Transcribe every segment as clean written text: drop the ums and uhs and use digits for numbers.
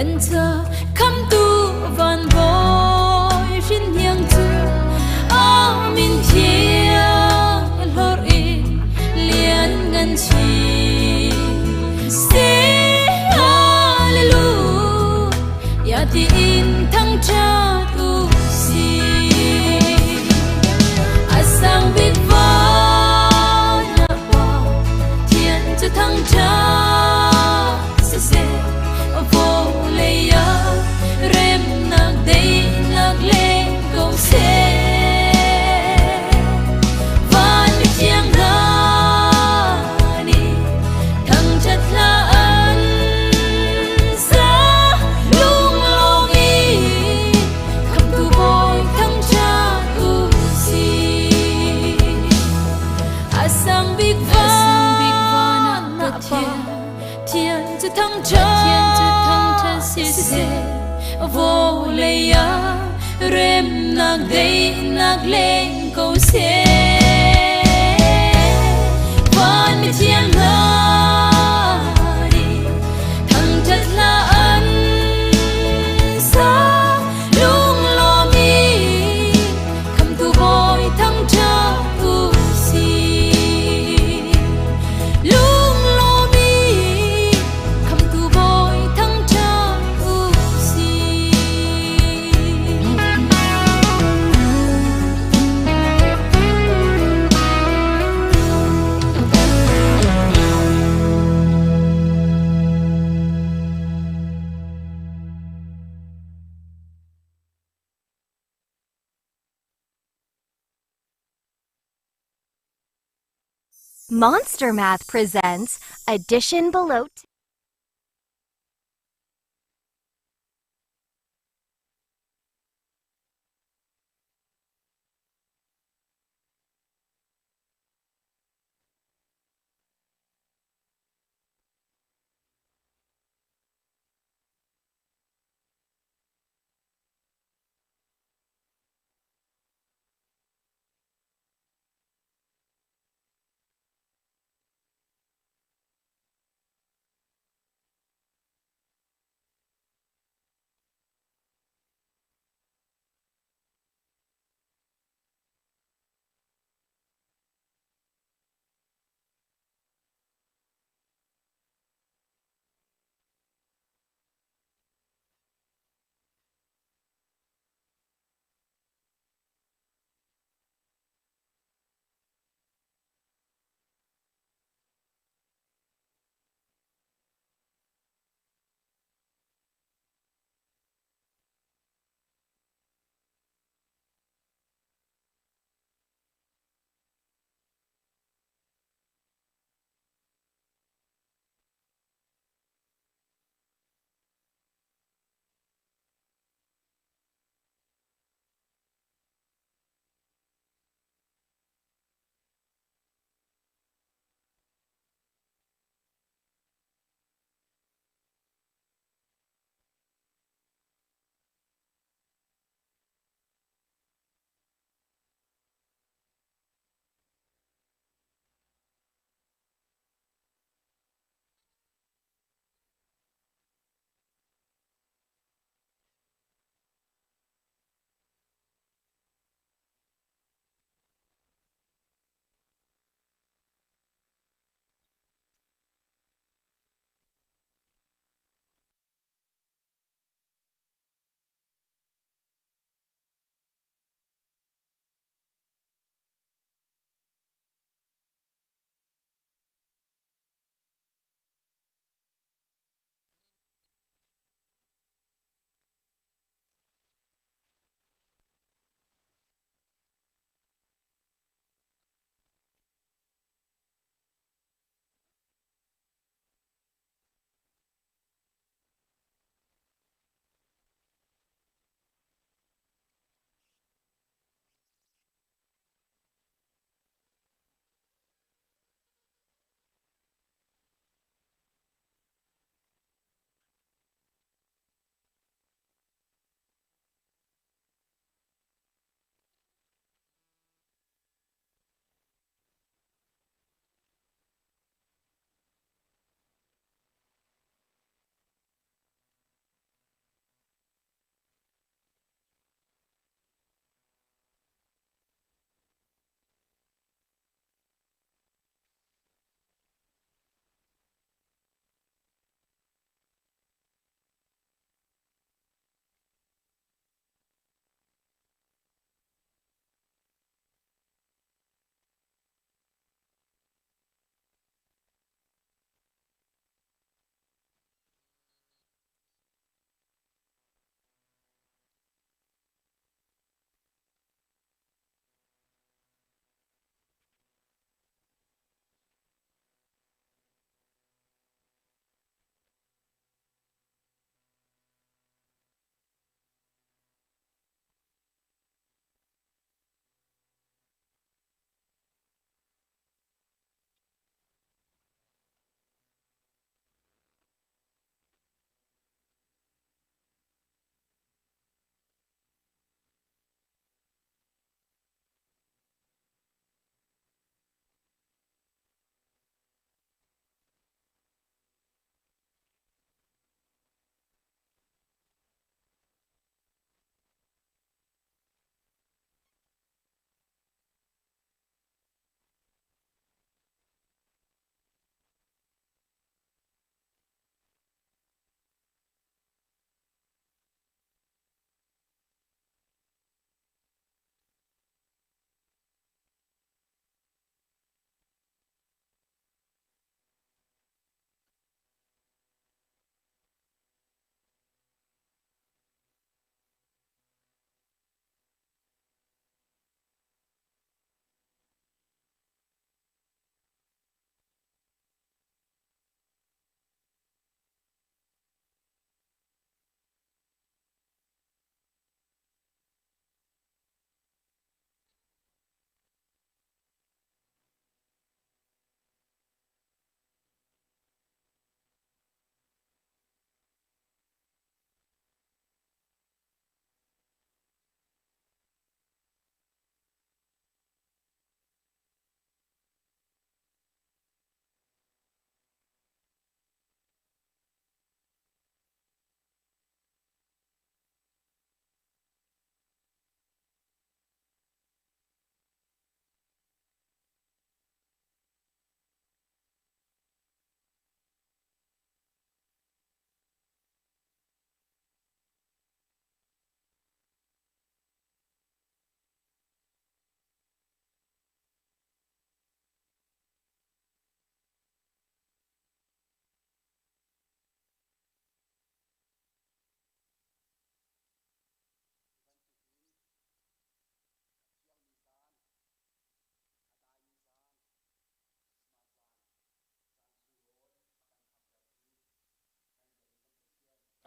Kan ca khamtu van bawi hrinhniang cu a min thiang hlorh in lianngan chin seh. Hallelujah tiin thangṭhat u sih. A sang bik van ah Pa Thian cu thangṭhat siseh, vawlei ah remnak daihnak leng ko seh. Van mithiang hna nih thangṭhat hla an sa, lunglawm in Khamhtu Bawi thangṭhat u sih. A sang bik van ah Pathian Thian cu thangṭhat siseh, vawlei ah remnak daihnak leng ko seh. Van mithiang hna nih thangṭhat hla an sa, lunglawm in Khamhtu Bawi thangṭhat u sih. Lunglawm in Khamhtu Bawi thangṭhat u sih. Monster Math presents Addition Below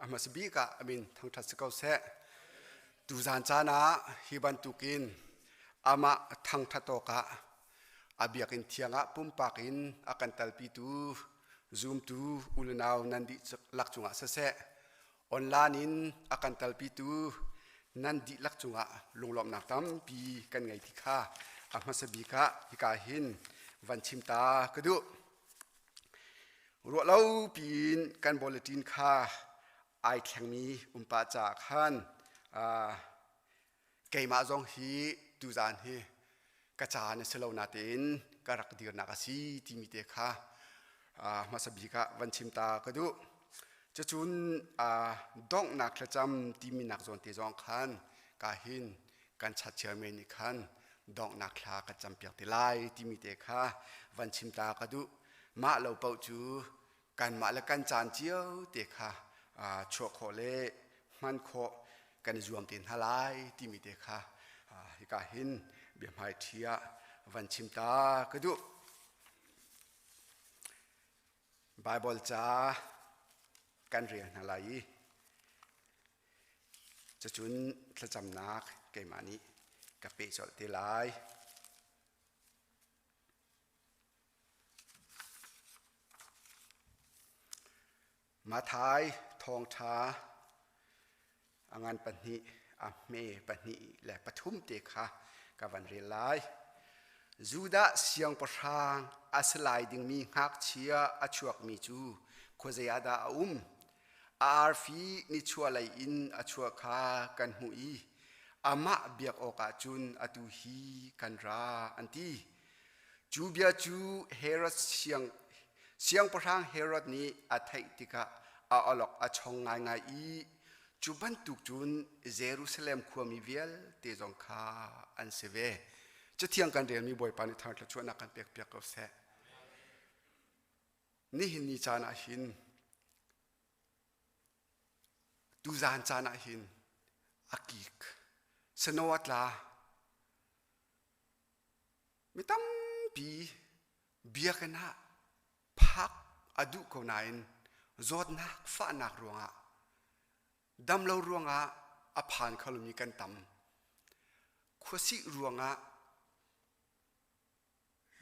A hmasa bik ah a min thangṭhat si ko seh. Tuzan caan ah hi bantukin amah thangṭhat awkah a biakinn thiang ah pumpak in a kan talpitu zumtu u le nau nan dihlak cungah siseh, online in a kan talpitu nan dihlak cungah lunglawmhnak tampi kan ngei ti kha a hmasa bik ah hika hin van chim ta ka duh. Ruahlo piin kan bulletin kha ai thlengmi um pah caah khan keimah zong hi tuzaan hi ka caan a si lo natein ka rak dirnak a si timi te kha hmasa bik ah van chim ta ka duh. Cucun donghnak thlacam timi nak zawn te zong khan ka hin kan chat chairman nih khan donghnak thla kan campiak te lai timi te kha van chim ta ka duh. Mah lo paoh cu kanmah le kan caan cio te kha chuah khawh le hman khawh kan i zuam te hna lai timi te kha hika hin biahmaiṭhi ah van chim ta ka duh. Baibal ca kan rel hna lai i cucun thlacamnak keimah nih ka peh colh te lai. Matthai thawngṭha a ngan pahnih, a hme pahnih le pathum te kha ka van rel lai. Judah siangpahrang a si lai dingmi ngakchia a chuakmi cu khuazei ah dah a um? A arfi nichuahlei in a chuah kha kan hmuh i amah biak awkah cun atu hi kan ra, an ti. Cu bia cu Herod siang, siangpahrang Herod nih a theih tikah a awlok a chong ngaingai i cu bantuk cun Jerusalem khuami vialte zong kha an si ve. Cathiang kan relmi Bawipa nih thar thluachuahnak kan pekpiak ko seh. Nihin ni caan ah hin tuzaan caan ah hin a kik snow a tla Mi tampi biakinn ah phak a duh ko nain zawtnak fahnak ruangah damlo ruangah a phan kho lomi kan tam. Khuasih ruangah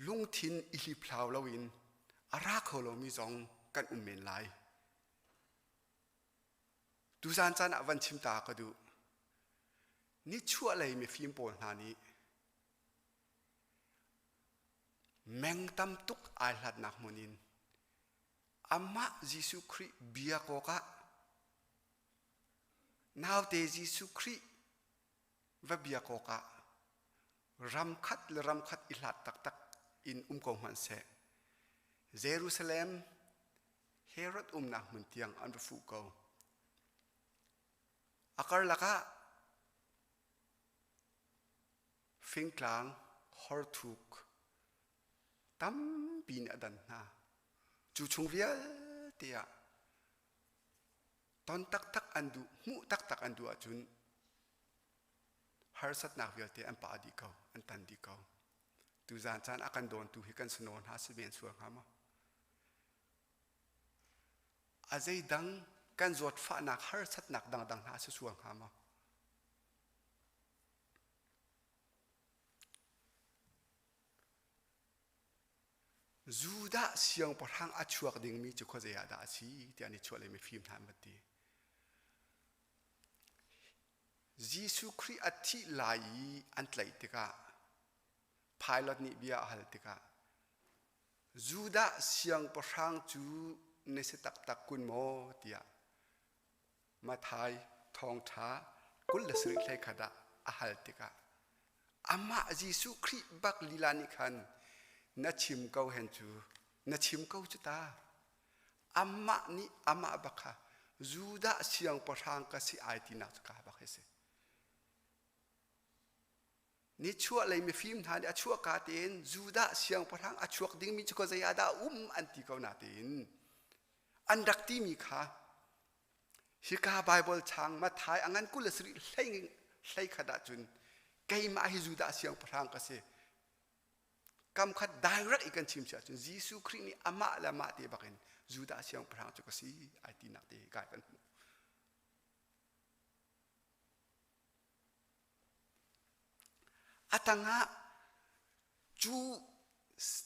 lungthin i hliphlau loin a ra kho lomi zong kan um men lai. Tuzaan caan ah van chim ta ka duh. Nichuahlei mifim pawl hna nih meng tam tuk ai hlatnak hmun in amah Jesuh Khrih biak awkah naute Jesuh Khrih va biak awkah ram khat le ram khat i hlat taktak in um ko hmanhseh Jerusalem Herod umnak hmun tiang an va fuh ko. A karlak ah fingtlang horthuk tampi nih a dan hna. Cu chung vialte ah ton taktak an duh, hmuh taktak an duh ahcun harsatnak vialte an pah dih ko, an tan dih ko. Tuzaan caan a kan dawntu hi kan sano hna si men sual hnga maw? A zeidang kan zawtfahnak harsatnak dangdang hna a si sual hnga maw? Judah siangpahrang a chuak dingmi cu khuazei ah dah a si tiah an i chuah le mifim hna an va ti. Jesuh Khrih a thih lai i an tlaih tikah Pilate nih bia a hal tikah Judah siangpahrang cu na si taktak kun maw tiah Matthai thawngṭha 27 hleikhat ah a hal tikah amah Jesuh Khrih bak lila nih khan na chim ko hen cu na chim ko cu ta amah nih amah bak kha Judah siangpahrang ka si ai tinak cu ka bak hi si. Nichuahlei mifim hna nih a chuahka tein Judah siangpahrang a chuak dingmi cu khuazei ah dah a um an ti ko natein an rak timi kha hika Baibal chang Matthai a ngan 27 hlei hlei khat ahcun keimah hi Judah siangpahrang ka si kam khat direct i kan chim si ahcun Jesuh Khrih nih amah le amah te bakin Judah siangpahrang cu ka si ai tinak te kai kan hmuh. A tangah cu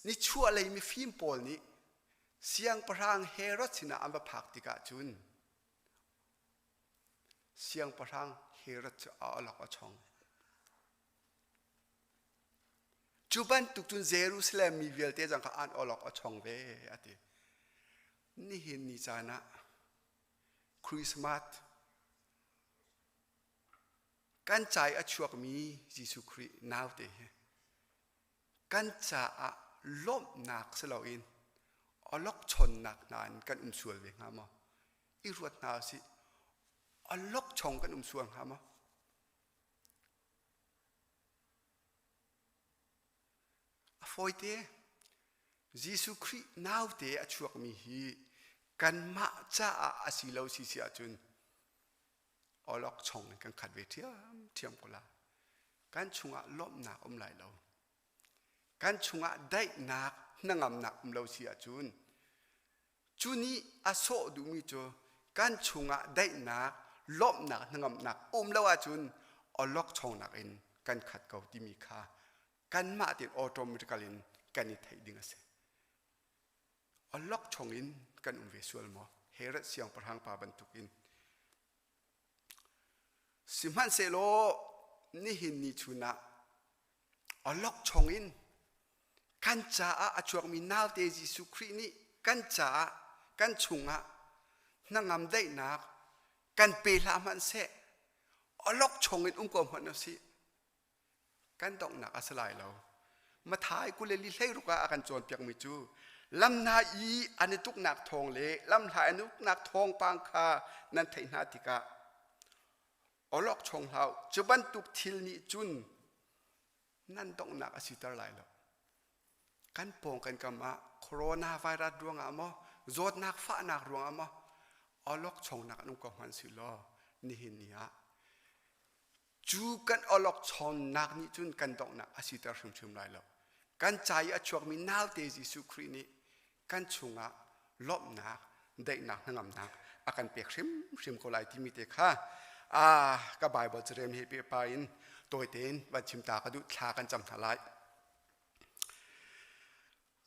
nichuahlei mifim pawl nih siangpahrang Herod sinah an va phak tikah cun siangpahrang Herod cu a awlok a chong. Cu bantuk cun Jerusalem mi vialte zong kha an awlok a chong ve a ti. Nihin ni caan ah Christmas kan ca i a chuakmi Jesuh Khrih naute hi kan caah lawmhnak si loin awlokchonnak hna in kan um sual ve hnga maw? I ruat hna usih. Awlokchong kan um sual hnga maw? A fawite. Jesuh Khrih naute a chuakmi hi kanmah caah a si lo si si ahcun awlokchong in kan khat ve ṭhiamṭhiam ko lai. Kan chungah lawmhnak um lai lo. Kan chungah daihnak, hnangamnak um lo si ahcun cu nih a sawh duhmi cu kan chungah daihnak, lawmhnak, hnangamnak um lo ahcun awlokchongnak in kan khat ko timi kha kanmah tein automatically in kan i theih ding a si. Awlokchong in kan um ve sual maw? Herod siangpahrang pa bantukin. Sihmanhsehlaw nihin ni chun ah awlokchong in kan caah a chuakmi naute Jesuh Khrih nih kan caah kan chungah hnangam daihnak kan pe hlah hmanhseh awlokchong in um ko hmanh usih kan donghnak a si lai lo. Mathai 22 hleiruk ah a kan cawnpiakmi cu lam hna i an i tuknak thawng le lam hla an i tuknak thawngpang kha nan theih hna tikah awlokchong hlah u. Cu bantuk thil nih cun nan donghnak a siter lai lo. Kan pawng kan kam ah coronavirus ruangah maw zawtnak fahnak ruangah maw awlokchongnak an um ko hmanh si law nihin ni ah Cu kan awlokchonnak nih cun kan donghnak a siter hrimhrim lai lo. Kan ca i a chuakmi naute Jesuh Khrih nih kan chungah lawmhnak, daihnak, hnangamnak a kan pek hrimhrim ko lai timi te kha ka Bible carel he pehpa in tawi tein van chim ta ka duh thla kan cam hna lai.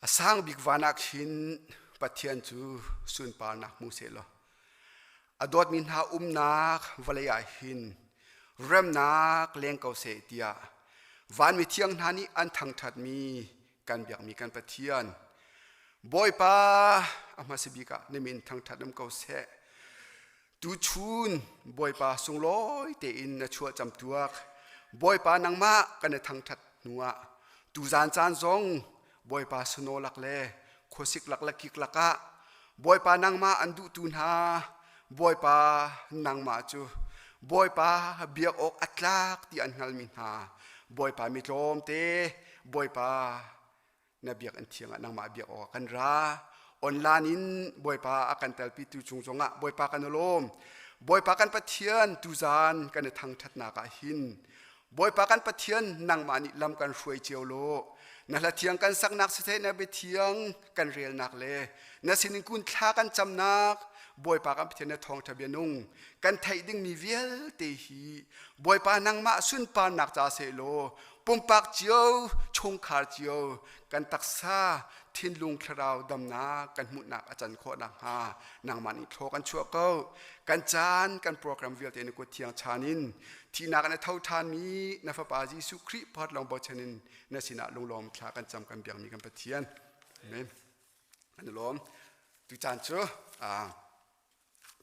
A sang bik van ah khin Pathian cu sunparnak hmu sehlaw a dawtmi hna umnak vawlei ah hin remnak leng ko seh tiah vanmi thiang hna nih an thangṭhatmi kan biakmi kan Pathian Bawipa a hmasa bik ah na min thangṭhat um ko seh. Tuchun Bawipa sunglawi tein na chuah camtuak. Bawipa nangmah kan i thangṭhat hnuah tuzan caan zong Bawipa snow lak le khuasik lak le kik lakah Bawipa nangmah an duhtu hna Bawipa nangmah cu Bawipa biak awk a tlak ti an hngalmi hna Bawipa mi tlawmte Bawipa na biakinn thiang ah nangmah biak awkah kan ra online in Bawipa a kan telpitu cung zongah Bawipa kan i lawm Bawipa kan Pathian tuzan kan i thangṭhatnak ah hin Bawipa kan Pathian nangmah nih lam kan hruai cio law na hla thiang kan saknak siseh na biathiang kan relnak le na sinin kun thla kan camnak Bawipa kan Pathian na thawngṭha bia nung kan theih dingmi vialte hi Bawipa nangmah sunparnak ca seh law pumpak cio chungkhar cio kan taksa thinlung thlarau damnak kan hmuhnak a can khawh nakhnga nangmah nih thlaw kan chuah ko kan caan kan program vialte na kut thiang chan in thihnak in a tho ṭhanmi na fapa Jesuh Khrih pakhat lawng bochan in na sinah lunglawm thla kan cam kan biakmi kan Pathian amen kan i lawm tu caan cu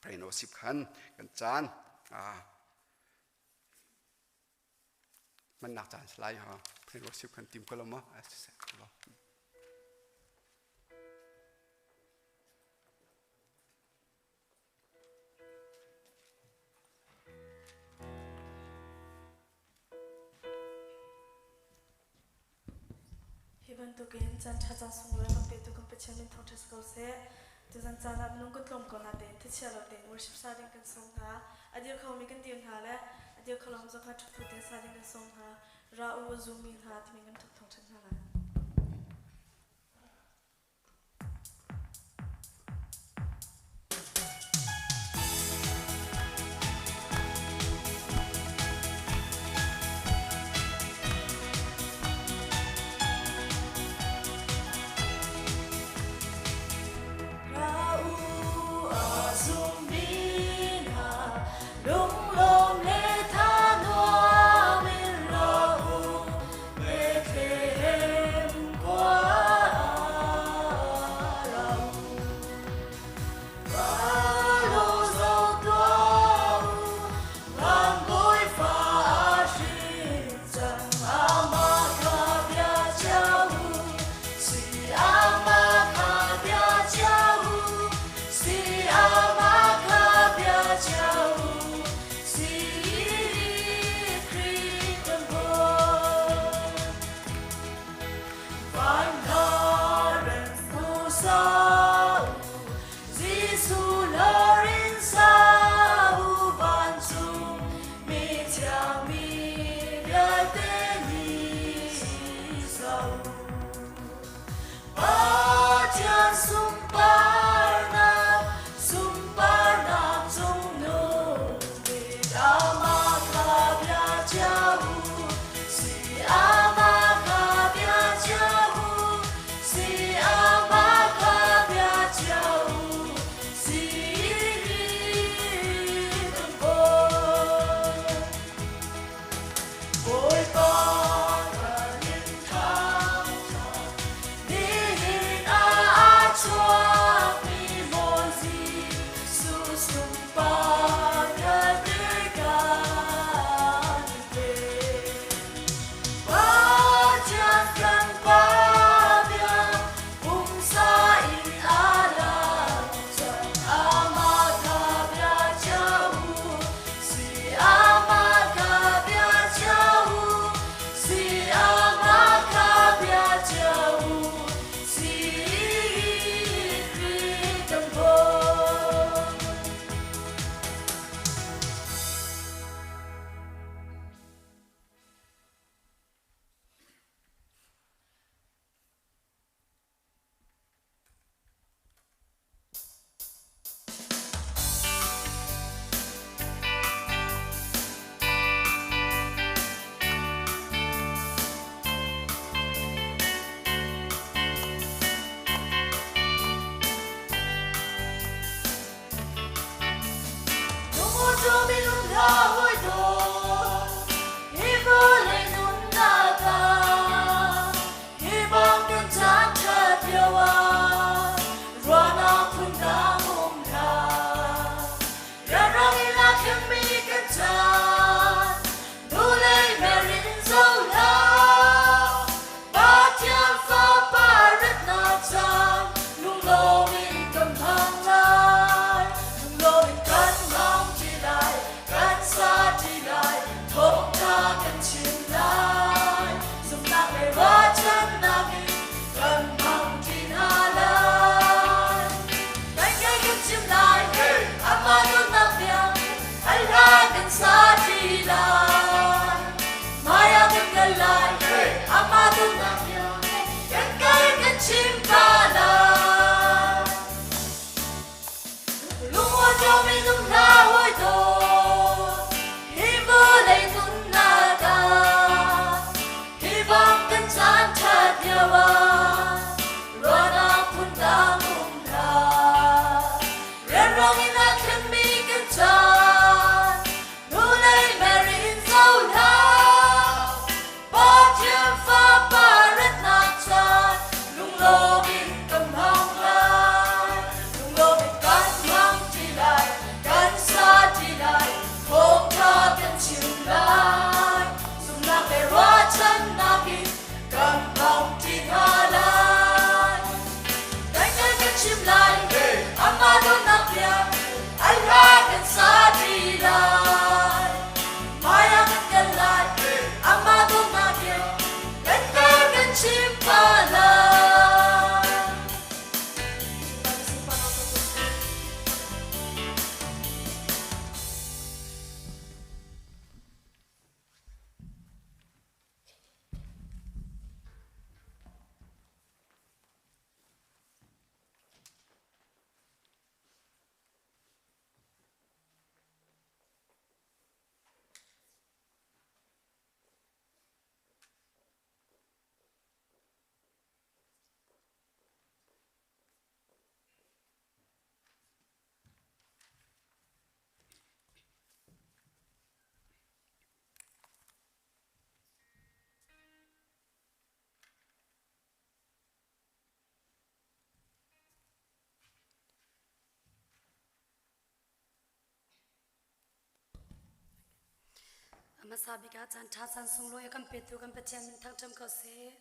pray no sip khan kan caan Hmannak caan si lai ha. Fellowship kan tim ko lo maw? Hi bantukin caan ṭha caan sunglawi kan petu kan Pathian min thangṭhat si ko seh. Tuzan caan ah minung kan tlawm ko natein thachia lo tein worship sa ding kan sawm hna. A dir khomi kan dir hna le a dir kho lomi zong kha ṭhut tein sa ding kan sawm hna. Ra u a zummi hna timi kan ṭhut thangṭhat hna lai. Lunglawm le thanuam in ra u, Bethlehem khua ah ra u. Lo zo tuah u, van Bawipa a hrin cang, amah kha bia cio u. Si amah kha bia cio u, si amah kha bia cio u, si Khrih kan Bawi. Van hla rem sa u, Jesuh lorin sa u, vancung mi thiang mi vialte nih sa u. Pathian sunparnak, sunparnak cungnung bik amah kha bia cio u. Si amah kha bia cio u, si amah kha bia cio u, si kan Bawi. Bawipa kan in thangṭhat, nihin ah a chuakmi Bawi Jesuh sunparnak kan in pek. Pathian kan Pa bia, pumsa in a lang cang, amah kha bia cio u. Si amah kha bia cio u, si amah kha bia cio u, si Khrih kan Bawi. Lung mi lung hla hawi dawt, hi vawlei nunnak ah, hi bang kan caan ṭhat lio ah, ruahnak phundang um hlah. Rianrang in aa thlengmi kan caan, nulei mer in zoh hlah. Pathian Fapa ratnak caan, lunglawm in kan hmang lai. Lunglawm in kan hmang ṭi lai, kan sa ṭi lai, thawngṭha kan chim lai. Zumhnak le ruahchannak in kan hmang ṭi hna lai. Kan kai kan chim lai, amah dawtnak bia, ai hla kan sa ṭi lai. Maya kan kal lai, amah dawtnak bia, kan kai kan chim ta lai. Lung mi lung hla hawi dawt, hi vawlei nunnak ah, hi bang kan caan ṭhat lio ah, ruahnak phundang um hlah. Rianrang in aa thlengmi kan caan, nulei mer in Hmasa bik ah caan ṭha caan sunglawi a kan petu kan Pathian min thangṭhat ko seh.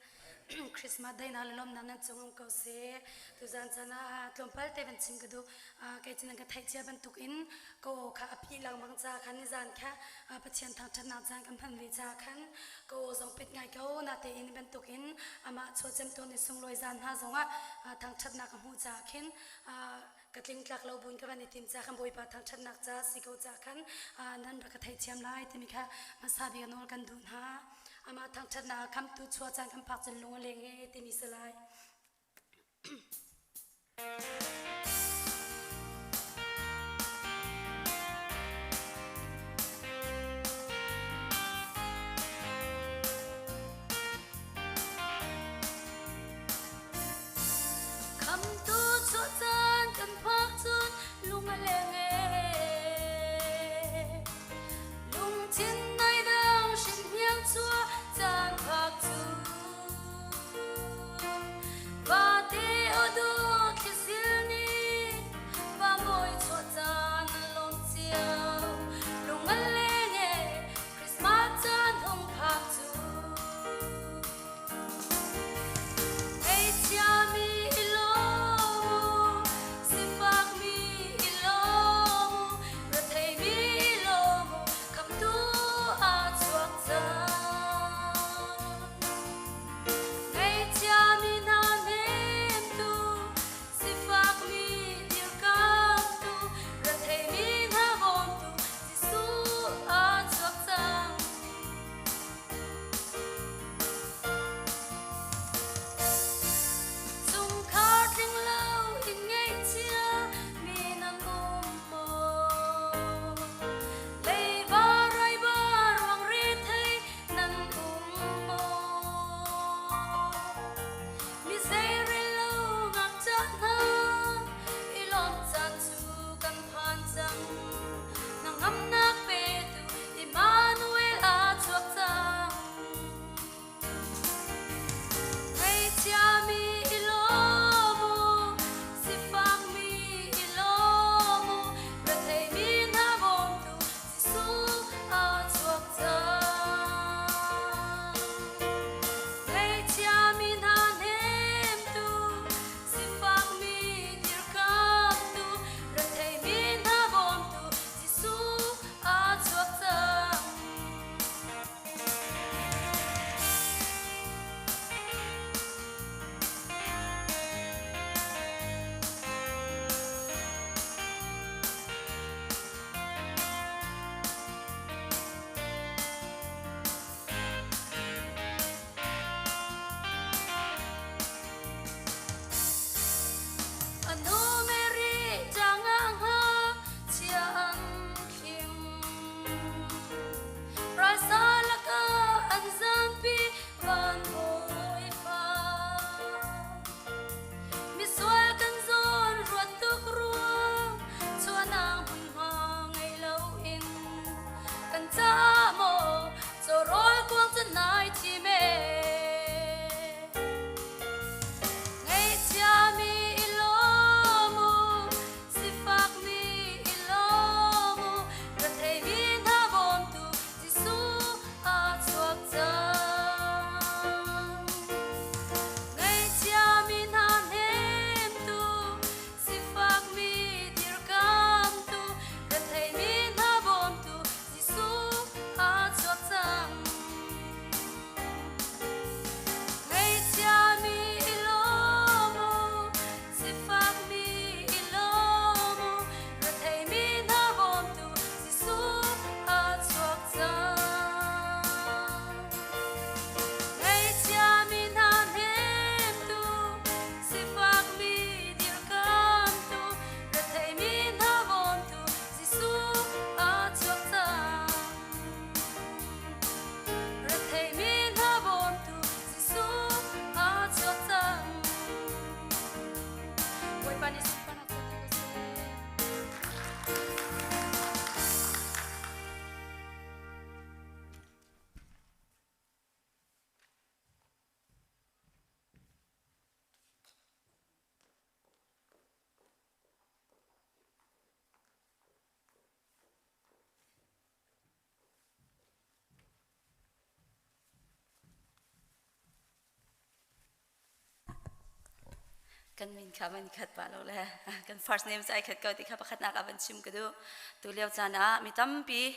Christmas daihnak le lawmhnak nan cung um ko seh. Tuzaan caan ah tlawmpal te van chim ka duh. Kei cu nan ka theih cia bantukin ka aw kha a phih lengmang ca khan nizaan kha Pathian thangṭhatnak caan kan hman ve ca khan ka aw zong pit ngai ko. Natein bantukin amah chuahcem tuan i sunglawi zaan hna zongah thangṭhatnak ka hmuh caah khin ka tlingtlak lo buin ka van i tim ca khan Bawipa thangṭhatnak ca si ko ca khan nan rak ka theithiam lai timi kha hmasa bik nawl kan duh hna. Amah thangṭhatnak ah khamtu chuah caan kan phak cun lung a leng e timi si lai. Khamtu chuah caan kan phak cun lung a leng ee. Lungthin nai dang hrin hniang chuah caan phak cun. Vate aw dawt thlisil nih. Kan min kha man khat pa lo le kan first name sai khat ko ti kha pakhatnak ah van chim ka duh. Tu lio caan ah mi tampi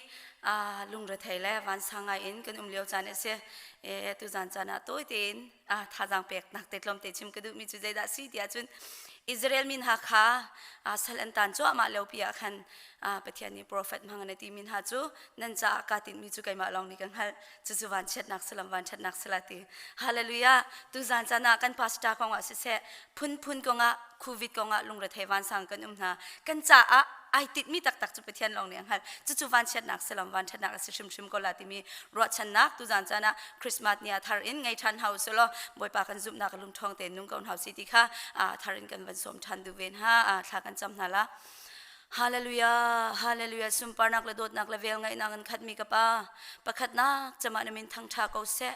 lungrethei le vansang ngai in kan um lio caan a si. E, tu zan caan ah tawi tein thazaang peknak te tlawm te chim ka duhmi cu zeidah si ti ahcun Israel min ha kha sal an tan cuahmah lio pi ah khan Pathian nih prophet hmang in a ti min ha cu nan caah kaa tinhmi cu keimah lawng nih ka hngalh cucu vanchiatnak salam vanṭhatnak sala ti hallelujah tuzan caan ah kan pastor kong ah siseh phunphun kong ah covid kong ah lungrethei vansang kan um hna kan caah ai titmi taktak cu Pathian lawng nih a hngalh cucu vanchiatnak salam vanṭhatnak a si hrimhrim ko la timi ruahchannak tuzan caan ah Christmas ni ah thar in ngei ṭhan hau selaw Bawipa kan zumhnak lungṭhawng tein nung ko hna si ti kha thar in kan van sawm ṭhan duh ven ha thla kan cam hna la Hallelujah, hallelujah, sunparnak le dawtnak le velngeihnak in khatmi ka Pa, pakhatnak camah na min thangṭha ko seh.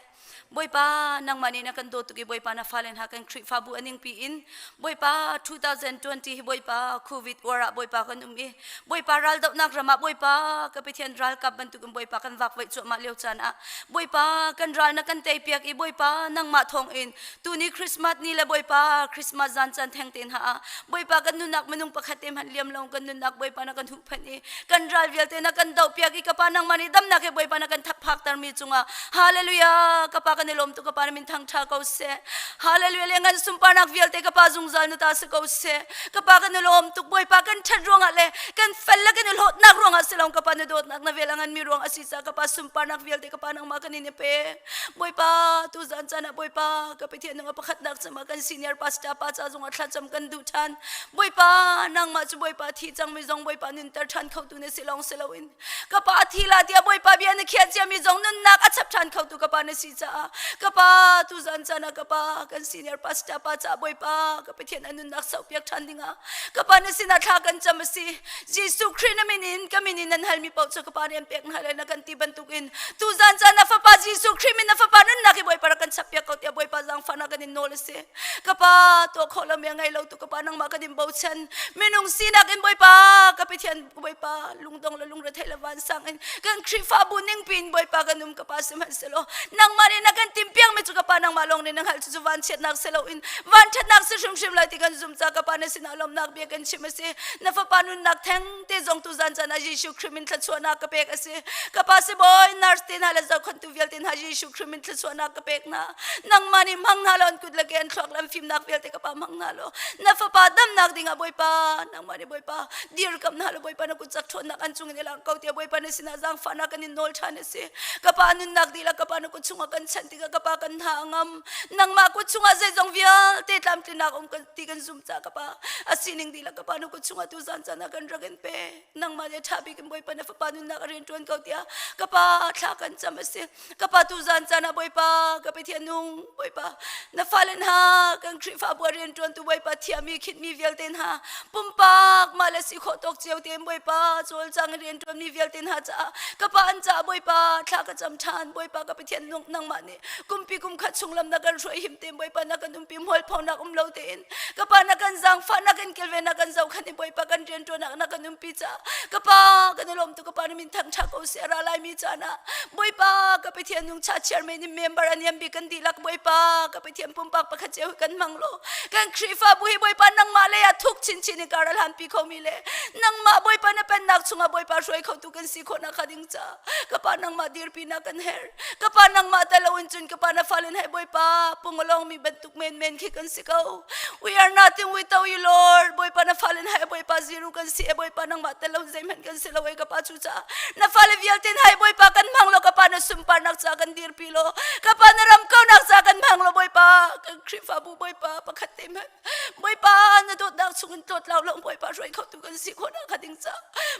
Bawipa, nangmah nih na kan dawt tuk i Bawipa na fale hna kan Khrihfabu a ningpi in Bawipa 2020 hi Bawipa COVID war ah Bawipa kan um i Bawipa raldohnak ram ah Bawipa ka Pathian ralkap bantukin Bawipa kan vakvaih cuahmah lio caan ah Bawipa kan ral na kan teipiak i Bawipa nangmah thawngin tuni Christmas ni le Bawipa Christmas zan caan theng te hna ah Bawipa kan nunnak minung pakhat te hmanh liam lo kan nunnak Bawipa na kan huhphenh i kan ral vialte na kan dohpiak i ka pa nangmah nih damnak he Bawipa na kan thakphakter mi cungah hallelujah ka pa kan i lawm tuk ka pa na min thangṭha ko seh hallelujah le ngan sunparnak vialte ka pa zungzal na ta si ko seh ka pa kan i lawm tuk Bawipa kan ṭhat ruangah le kan fel le kan i hlawtnak ruangah si lo ka pa na dawtnak na vel a ngan mi ruang a si caah ka pa sunparnak vialte ka pa nangmah kan in i pe Bawipa tu zan caan ah Bawipa ka Pathian nang a pakhatnak cama kan senior pastor pa ca zongah thlacam kan duh ṭhan Bawipa nangmah cu Bawipa thi cangmi zong Bawipa nunter ṭhan khotu na si lawng si loin ka pa thi la tiah Bawipa bia na khiah ciami zong nunnak a chap ṭhan khotu ka pa na si caah ka pa tu zan caan ah ka pa kan senior pastor pa caah Bawipa ka Pathian a nunnak sauhpiak ṭhan dingah ka pa na sinah thla kan cam a si Jesuh Khrih na min in ka min in nan halmi paoh cu ka pa nih an pek hna lai na kan ti bantukin tu zan caan na fapa Jesuh Khrih min na fapa nunnak hi Bawipa rak kan chappiak ko tiah Bawipa zaangfahnak kan in nawl a si ka pa tuah khawh lomi a ngei lo tu ka pa nangmah kan in bochan minung sinak in Bawipa ka Pathian Bawipa lungdong le lungrethei le vansang in kan Khrihfabu ningpi in Bawipa kan um ka pa sihmanhsehlaw nangmah nih na kan timpiakmi cu ka pa nangmah lawng nih na hngalh cucu vanchiatnak si loin vanṭhatnak si hrimhrim lai ti kan zum ca ka pa na sinah lawmhnak bia kan chim a si na fapa nunnak theng te zong tu zan caan ah Jesuh Khrih min thluachuahnak ka pek a si ka pa sibawi nurse te hna le zohkhantu vialte hna Jesuh Khrih min thluachuahnak ka pek hna nangmah nih hmang hna law an kut le ke an thluak le an fimnak vialte ka pa hmang hna law na fapa damnak dingah Bawipa nangmah nih Bawipa dirkamh hna law Bawipa na kut cak ṭhawnnak an cung in i lang ko tiah Bawipa na sinah zaangfahnak kan in nawl ṭhan a si ka pa nunnak dihlak ka pa na kut chungah kan chanh tikah ka pa kan hna a ngam nangmah kut chungah zeizong vialte tlamtlinnak um kan ti kan zum ca ka pa a sining dihlak ka pa na kut chungah tu zan caan ah kan rak in pe nangmah le ṭha bik in Bawipa na fapa nunnak a rian ṭuan ko tiah ka pa thla kan cam a si ka pa tu zan caan ah Bawipa ka Pathian nung Bawipa na fale hna kan Khrihfabu a rian ṭuantu Bawipa thiami khitmi vialte hna pumpak mah le si khawh tawk cio tein Bawipa cawlcang rian ṭuanmi vialte hna caah ka pa an caah Bawipa thla ka cam ṭhan Bawipa ka Pathian nung nangmah nih kumpi kum khat chung lam na kan hruai him tein Bawipa na kan umpi hmualphonak um lo tein ka pa na kan zaangfah na kan kilven na kan zohkhan i Bawipa kan rianṭuanak na kan umpi caah ka pa kan i lawm tuk ka pa na min thangṭha ko seh ra laimi caan ah Bawipa ka Pathian nung cha chairman in member an yam bik kan dihlak Bawipa ka Pathian pumpak pakhat cio kan hmang lo kan Khrihfabu hi Bawipa nangmah lei ah thuk chinchin in kar a hlanpi khomi le nangmah Bawipa na pennak chungah Bawipa hruai khotu kan si khawhnak kha ding ca ka pa nangmah dirpi na kan her ka pa nangmah ta lo in cun ka pa na falen hai Bawipa pungolong mi bantuk men men khi kan si ko we are nothing without you Lord Bawipa na falen hai Bawipa zero kan si e Bawipa nangmah tel lo zeihmanh kan si lo e ka pa cu ca na fale vialte hai Bawipa kan hmang lo ka pa na sunparnak ca kan dirpi lo ka pa na ram kaunak ca kan hmang lo Bawipa kan Khrihfabu Bawipa pakhat te hmanh Bawipa na dawtnak chungin tlawt lau lo Bawipa hruai khotu kan si khawhnak kha ding ca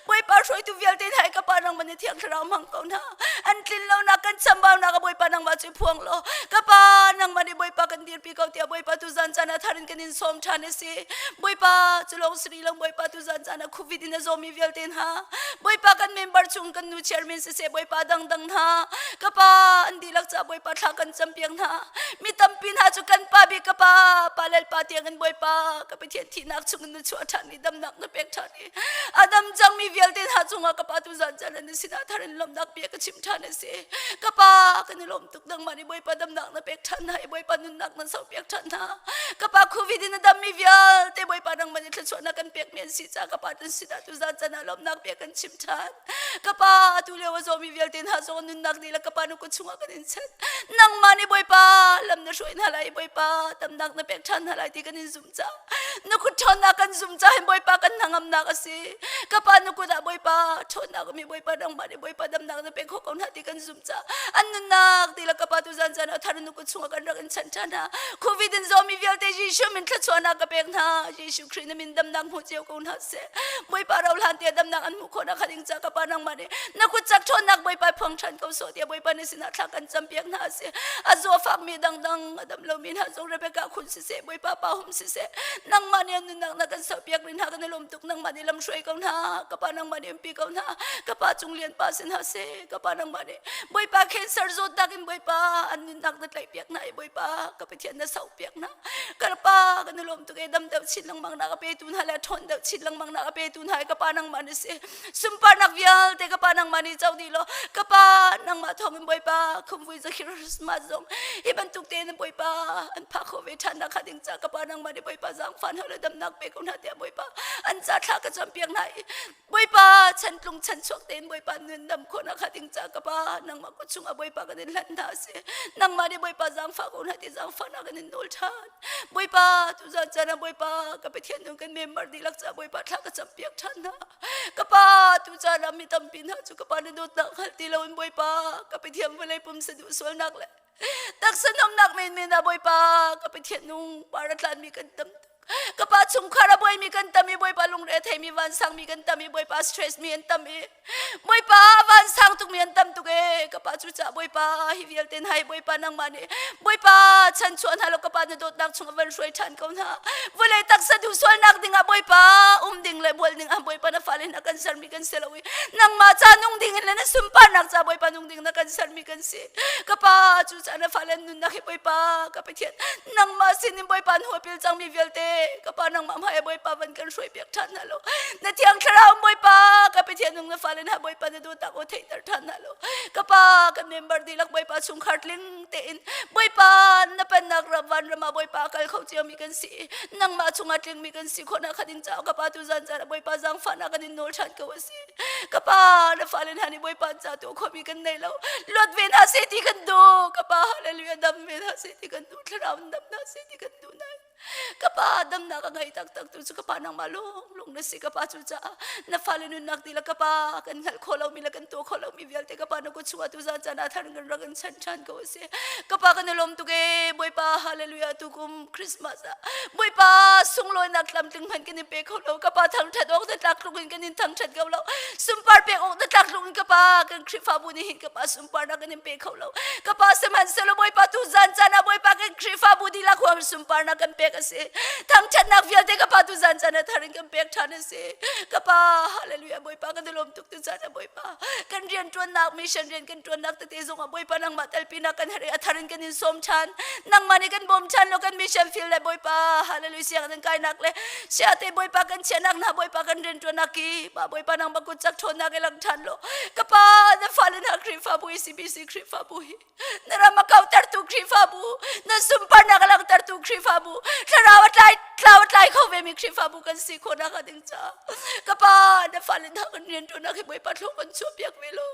Bawipa hruaitu vialte hna ka pa nang man thiang thlarau hmang ko hna an tlin lo nak kan chambau nak Bawipa nangmah cu phuang lo ka pa nangmah nih Bawipa kan dirpi ko tiah Bawipa tu zan caan ah tharin kan in sawm ṭhan a si Bawipa cu lawng sri lo Bawipa tu zan caan ah COVID in a zawmi vialte hna Bawipa kan member chung kan nu chairman siseh Bawipa dangdang hna ka pa an dihlak ca Bawipa thla kan campiak hna mi tampi hna cu kan pa bik ka pa pa lalpa tiang in Bawipa ka Pathian thihnak chung in na chuah ṭhan i damnak na pek ṭhan i a dam cangmi vialte hna cungah ka pa tu zan caan na sinah thar in lawmhnak bia ka chim ṭhan a si. Ka pa kan i lawm tuk nangmah nih Bawipa damnak na pek ṭhan hna i Bawipa nunnak na saupiak ṭhan hna. Ka pa COVID in a dammi vialte Bawipa nangmah nih thluachuahnak kan pekmi an si caah ka pa nan sinah tu zan caan ah lawmhnak bia kan chim ṭhan. Ka pa atu lio a zawmi vialte hna zong nunnak dihlak ka pa nu kut chungah kan in chet. Nangmah nih Bawipa lam na hruai hna lai i Bawipa damnak na pek ṭhan hna lai ti kan in zumh caah na kut ṭhawnnak kan zum caah hin Bawipa kan hnangamnak a si. Ka pa na kut ah Bawipa ṭhawnnak mi Bawipa nangmah nih Bawipa damnak na pek khawh ko hna ti kan zumh caah an nunnak dihlak ka pa tu zan caan ah thar nu kut chungah kan rak in chanh ṭhan hna. COVID in zawmi vialte Jesuh min thluachuahnak ka pek hna. Jesuh Khrih na min damnak hmu cio ko hna seh. Bawipa ro hlan tiah damnak an hmuh khawhnak kha ding ca ka pa nangmah nih na kut cak ṭhawnnak Bawipa phuang ṭhan ko sawh tiah Bawipa nih sinah thla kan campiak hna a si. A zaw fakmi dangdang a dam lomi hna zong Rebecca khun siseh Bawipa pa hum siseh nangmah nih an nunnak na kan sauhpiak rih hna kan i lawm tuk nangmah nih lamhruai ko hna ka pa nangmah nih umpi ko hna ka pa cung lian pa sin hna seh ka pa nangmah nih Bawipa cancer zawtnak in Bawipa an nunnak na tlaihpiak hna i Bawipa ka Pathian na sauhpiak hna ka pa kan i lawm tuk e dam deuh chin lengmang na ka petu hna le ṭhawn deuh chin lengmang na ka petu hna i ka pa nangmah na si sunparnak vialte ka pa nangmah nih co dih law ka pa nangmah thawngin Bawipa khumvui zakhir Christmas zong hi bantuk tein Bawipa an phak khawh ve ṭhan nak kha ding ca ka pa nangmah nih Bawipa zaangfah hna le damnak pe ko hna tiah Bawipa an ca thla ka campiak hna i Bawipa chantlung chanchuak tein Bawipa nun dam khawhnak kha ding ca ka pa nangmah kut chungah Bawipa kan in hlanh hna a si nangmah nih Bawipa zaangfah ko hna ti zaangfahnak kan in nawl ṭhan Bawipa tuzan caan ah Bawipa ka Pathian nung kan member dihlak ca Bawipa thla ka campiak ṭhan hna ka pa tu caan ah mi tampi hna cu ka pa na dawtnak hngal ti loin Bawipa ka Pathian vawlei pum saduh sualnak le taksa nomnak menmen ah Bawipa ka Pathian nung par a tlanmi kan tam ka pa chungkhar a buaimi kan tam i Bawipa lungre a theimi vansangmi kan tam i Bawipa stress mi an tam i Bawipa vansang tukmi an tam tuk e ka pa cu ca Bawipa hi vialte hna hi Bawipa nangmah nih Bawipa chan chuah hna lo ka pa na dawtnak chung a van hruai ṭhan ko hna vawlei taksa duh sualnak dingah Bawipa um ding le bual ding ah Bawipa na fale na kan sermi kan si lo i nangmah ca nung ding in le na sunparnak ca Bawipa nung ding na kan sermi kan si ka pa cu ca na fale nunnak hi Bawipa ka Pathian nangmah sinin Bawipa an huapil cangmi vialte ka pa nangmah hmai ah Bawipa van kan hruai piak ṭhan hna law na thiang thlarau Bawipa ka Pathian nung na fale hna Bawipa na dawtnak aw theihter ṭhan hna law ka pa kan member dihlak Bawipa chungkhar tling tein Bawipa na pennak ram van ram ah Bawipa kal kho ciomi kan si nangmah chungah tlingmi kan si khawhnak kha ding caah ka pa tu zan zan ah Bawipa zaangfahnak kan in nawl ṭhan ko a si ka pa na fale hna nih Bawipa ca tu khomi kan nei lo luat ve hna seh ti kan duh ka pa hallelujah dam ve hna seh ti kan duh thlarau dam hna seh ti kan duh nai ka pa damnak a ngei taktak tu cu ka pa nangmah lung lung na si ka pa cu caah na fale nunnak ti la ka pa kan hngalh khawh lomi le kan tuah khawh lomi vialte ka pa na kut chungah tu zan caan ah thar kan rak in chan ṭhan ko a si ka pa kan i lawm tuk e Bawipa hallelujah tukum Christmas ah Bawipa sunglawinak tlamtling hmanh kan in pe kho lo ka pa thangṭhat awk na tlak tluk in kan in thangṭhat ko lo sunpar pek awk na tlak tluk in ka pa kan Khrihfabu nih hin ka pa sunparnak kan in pe kho lo ka pa sihmanhsehlaw Bawipa tu zan caan ah Bawipa kan Khrihfabu dihlak huam sunparnak kan pek a si thangṭhatnak vialte ka pa tu zan caan ah thar in kan pek ṭhan a si ka pa hallelujah Bawipa kan i lawm tuk tu caan ah Bawipa kan rian ṭuannak mission rian kan ṭuannak tete zong ah Bawipa nangmah telpinak kan herh i a thar in kan in sawm ṭhan nangmah nih kan bawm ṭhan lo kan mission field le Bawipa hallelujah siang nan kainak le siate Bawipa kan chiahnak hna Bawipa kan rian ṭuannak ki pa Bawipa nangmah kut cak ṭhawnnak i lang ṭhan lo ka pa na fale hna Khrihfabu ECBC Khrihfabu hi na ram a kautertu Khrihfabu na sunparnak a langhtertu Khrihfabu thlarau a tlai thlarau a tlai kho vemi Khrihfabu kan si khawhnak a ding caah ka pa na fale hna kan rian ṭuannak hi Bawipa thlung kan chuahpiak ve law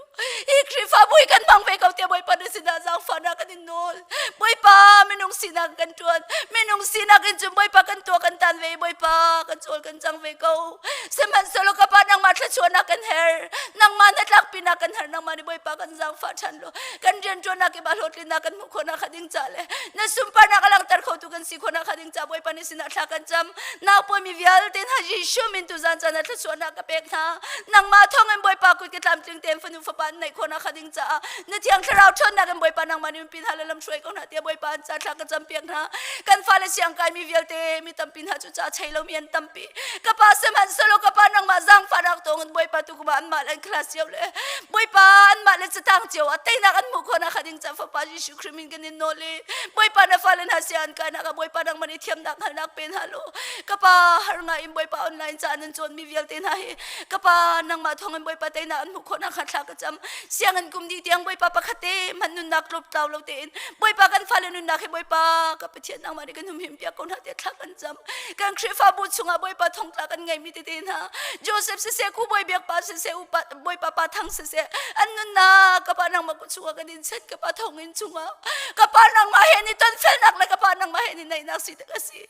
hi Khrihfabu hi kan hmang ve ko tiah Bawipa na sinah zaangfahnak kan in nawl Bawipa minung sinak kan ṭuan minung sinak in cun Bawipa kan tuah kan tan ve Bawipa kan cawl kan cang ve ko sihmanhsehlaw ka pa nangmah thluachuahnak kan herh nangmah hnatlakpinak kan herh nangmah nih Bawipa kan zaangfah ṭhan law kan rianṭuannak kip ah hlawhtlinnak kan hmuh khawhnak kha ding ca le na sunparnak a langhter khotu kan si khawhnak kha ding ca Bawipa nih sinah thla kan cam nau pawimi vialte hna Jesuh min tu zan caan ah thluachuahnak ka pek hna nangmah thawngin Bawipa kut ke tlamtling tein fanu fapa an neih khawhnak kha ding caah na thiang thlarau ṭhawnnak in Bawipa nangmah nih pin hna le lam hruai ko hna tiah Bawipa an ca thla ka cam piak hna kan fale siang kaimi vialte mi tampi hna cu ca chei lomi an tampi ka pa sihmanhsehlaw ka pa nangmah zaangfahnak tawngin Bawipa tu kuma anmah le an class cio le Bawipa anmah le catang cio ah teinak an hmuh khawhnak kha ding. ding ca Fapa Jesuh Khrih min kan in nawl i Bawipa na fale hna sia an kai nak ah Bawipa nangmah nih thiamnak hngalhnak pe hna law ka pa har ngai in Bawipa online ca nan cawn mi vialte hna hi ka pa nangmah thawng in Bawipa teinak an hmuh khawh nak thla ka cam. Sianginn kum dih tiang Bawipa pakhat te hmanh nunnak tlop tlau lo tein Bawipa kan fale nunnak hi Bawipa ka Pathian nangmah nih kan humhim piak ko hna tiah thla kan cam. Kan Khrihfabu chungah Bawipa thongtla kan ngeimi tete hna Joseph siseh Ku Bawi Biak Pa siseh Upa Bawipa Pa Thang siseh an nunnak ka pa nangmah ku chungah kan in chet ka pa thong in chungah ka pa nangmah he ni ton felnak le ka pa nangmah he ni naihnak si tak a si.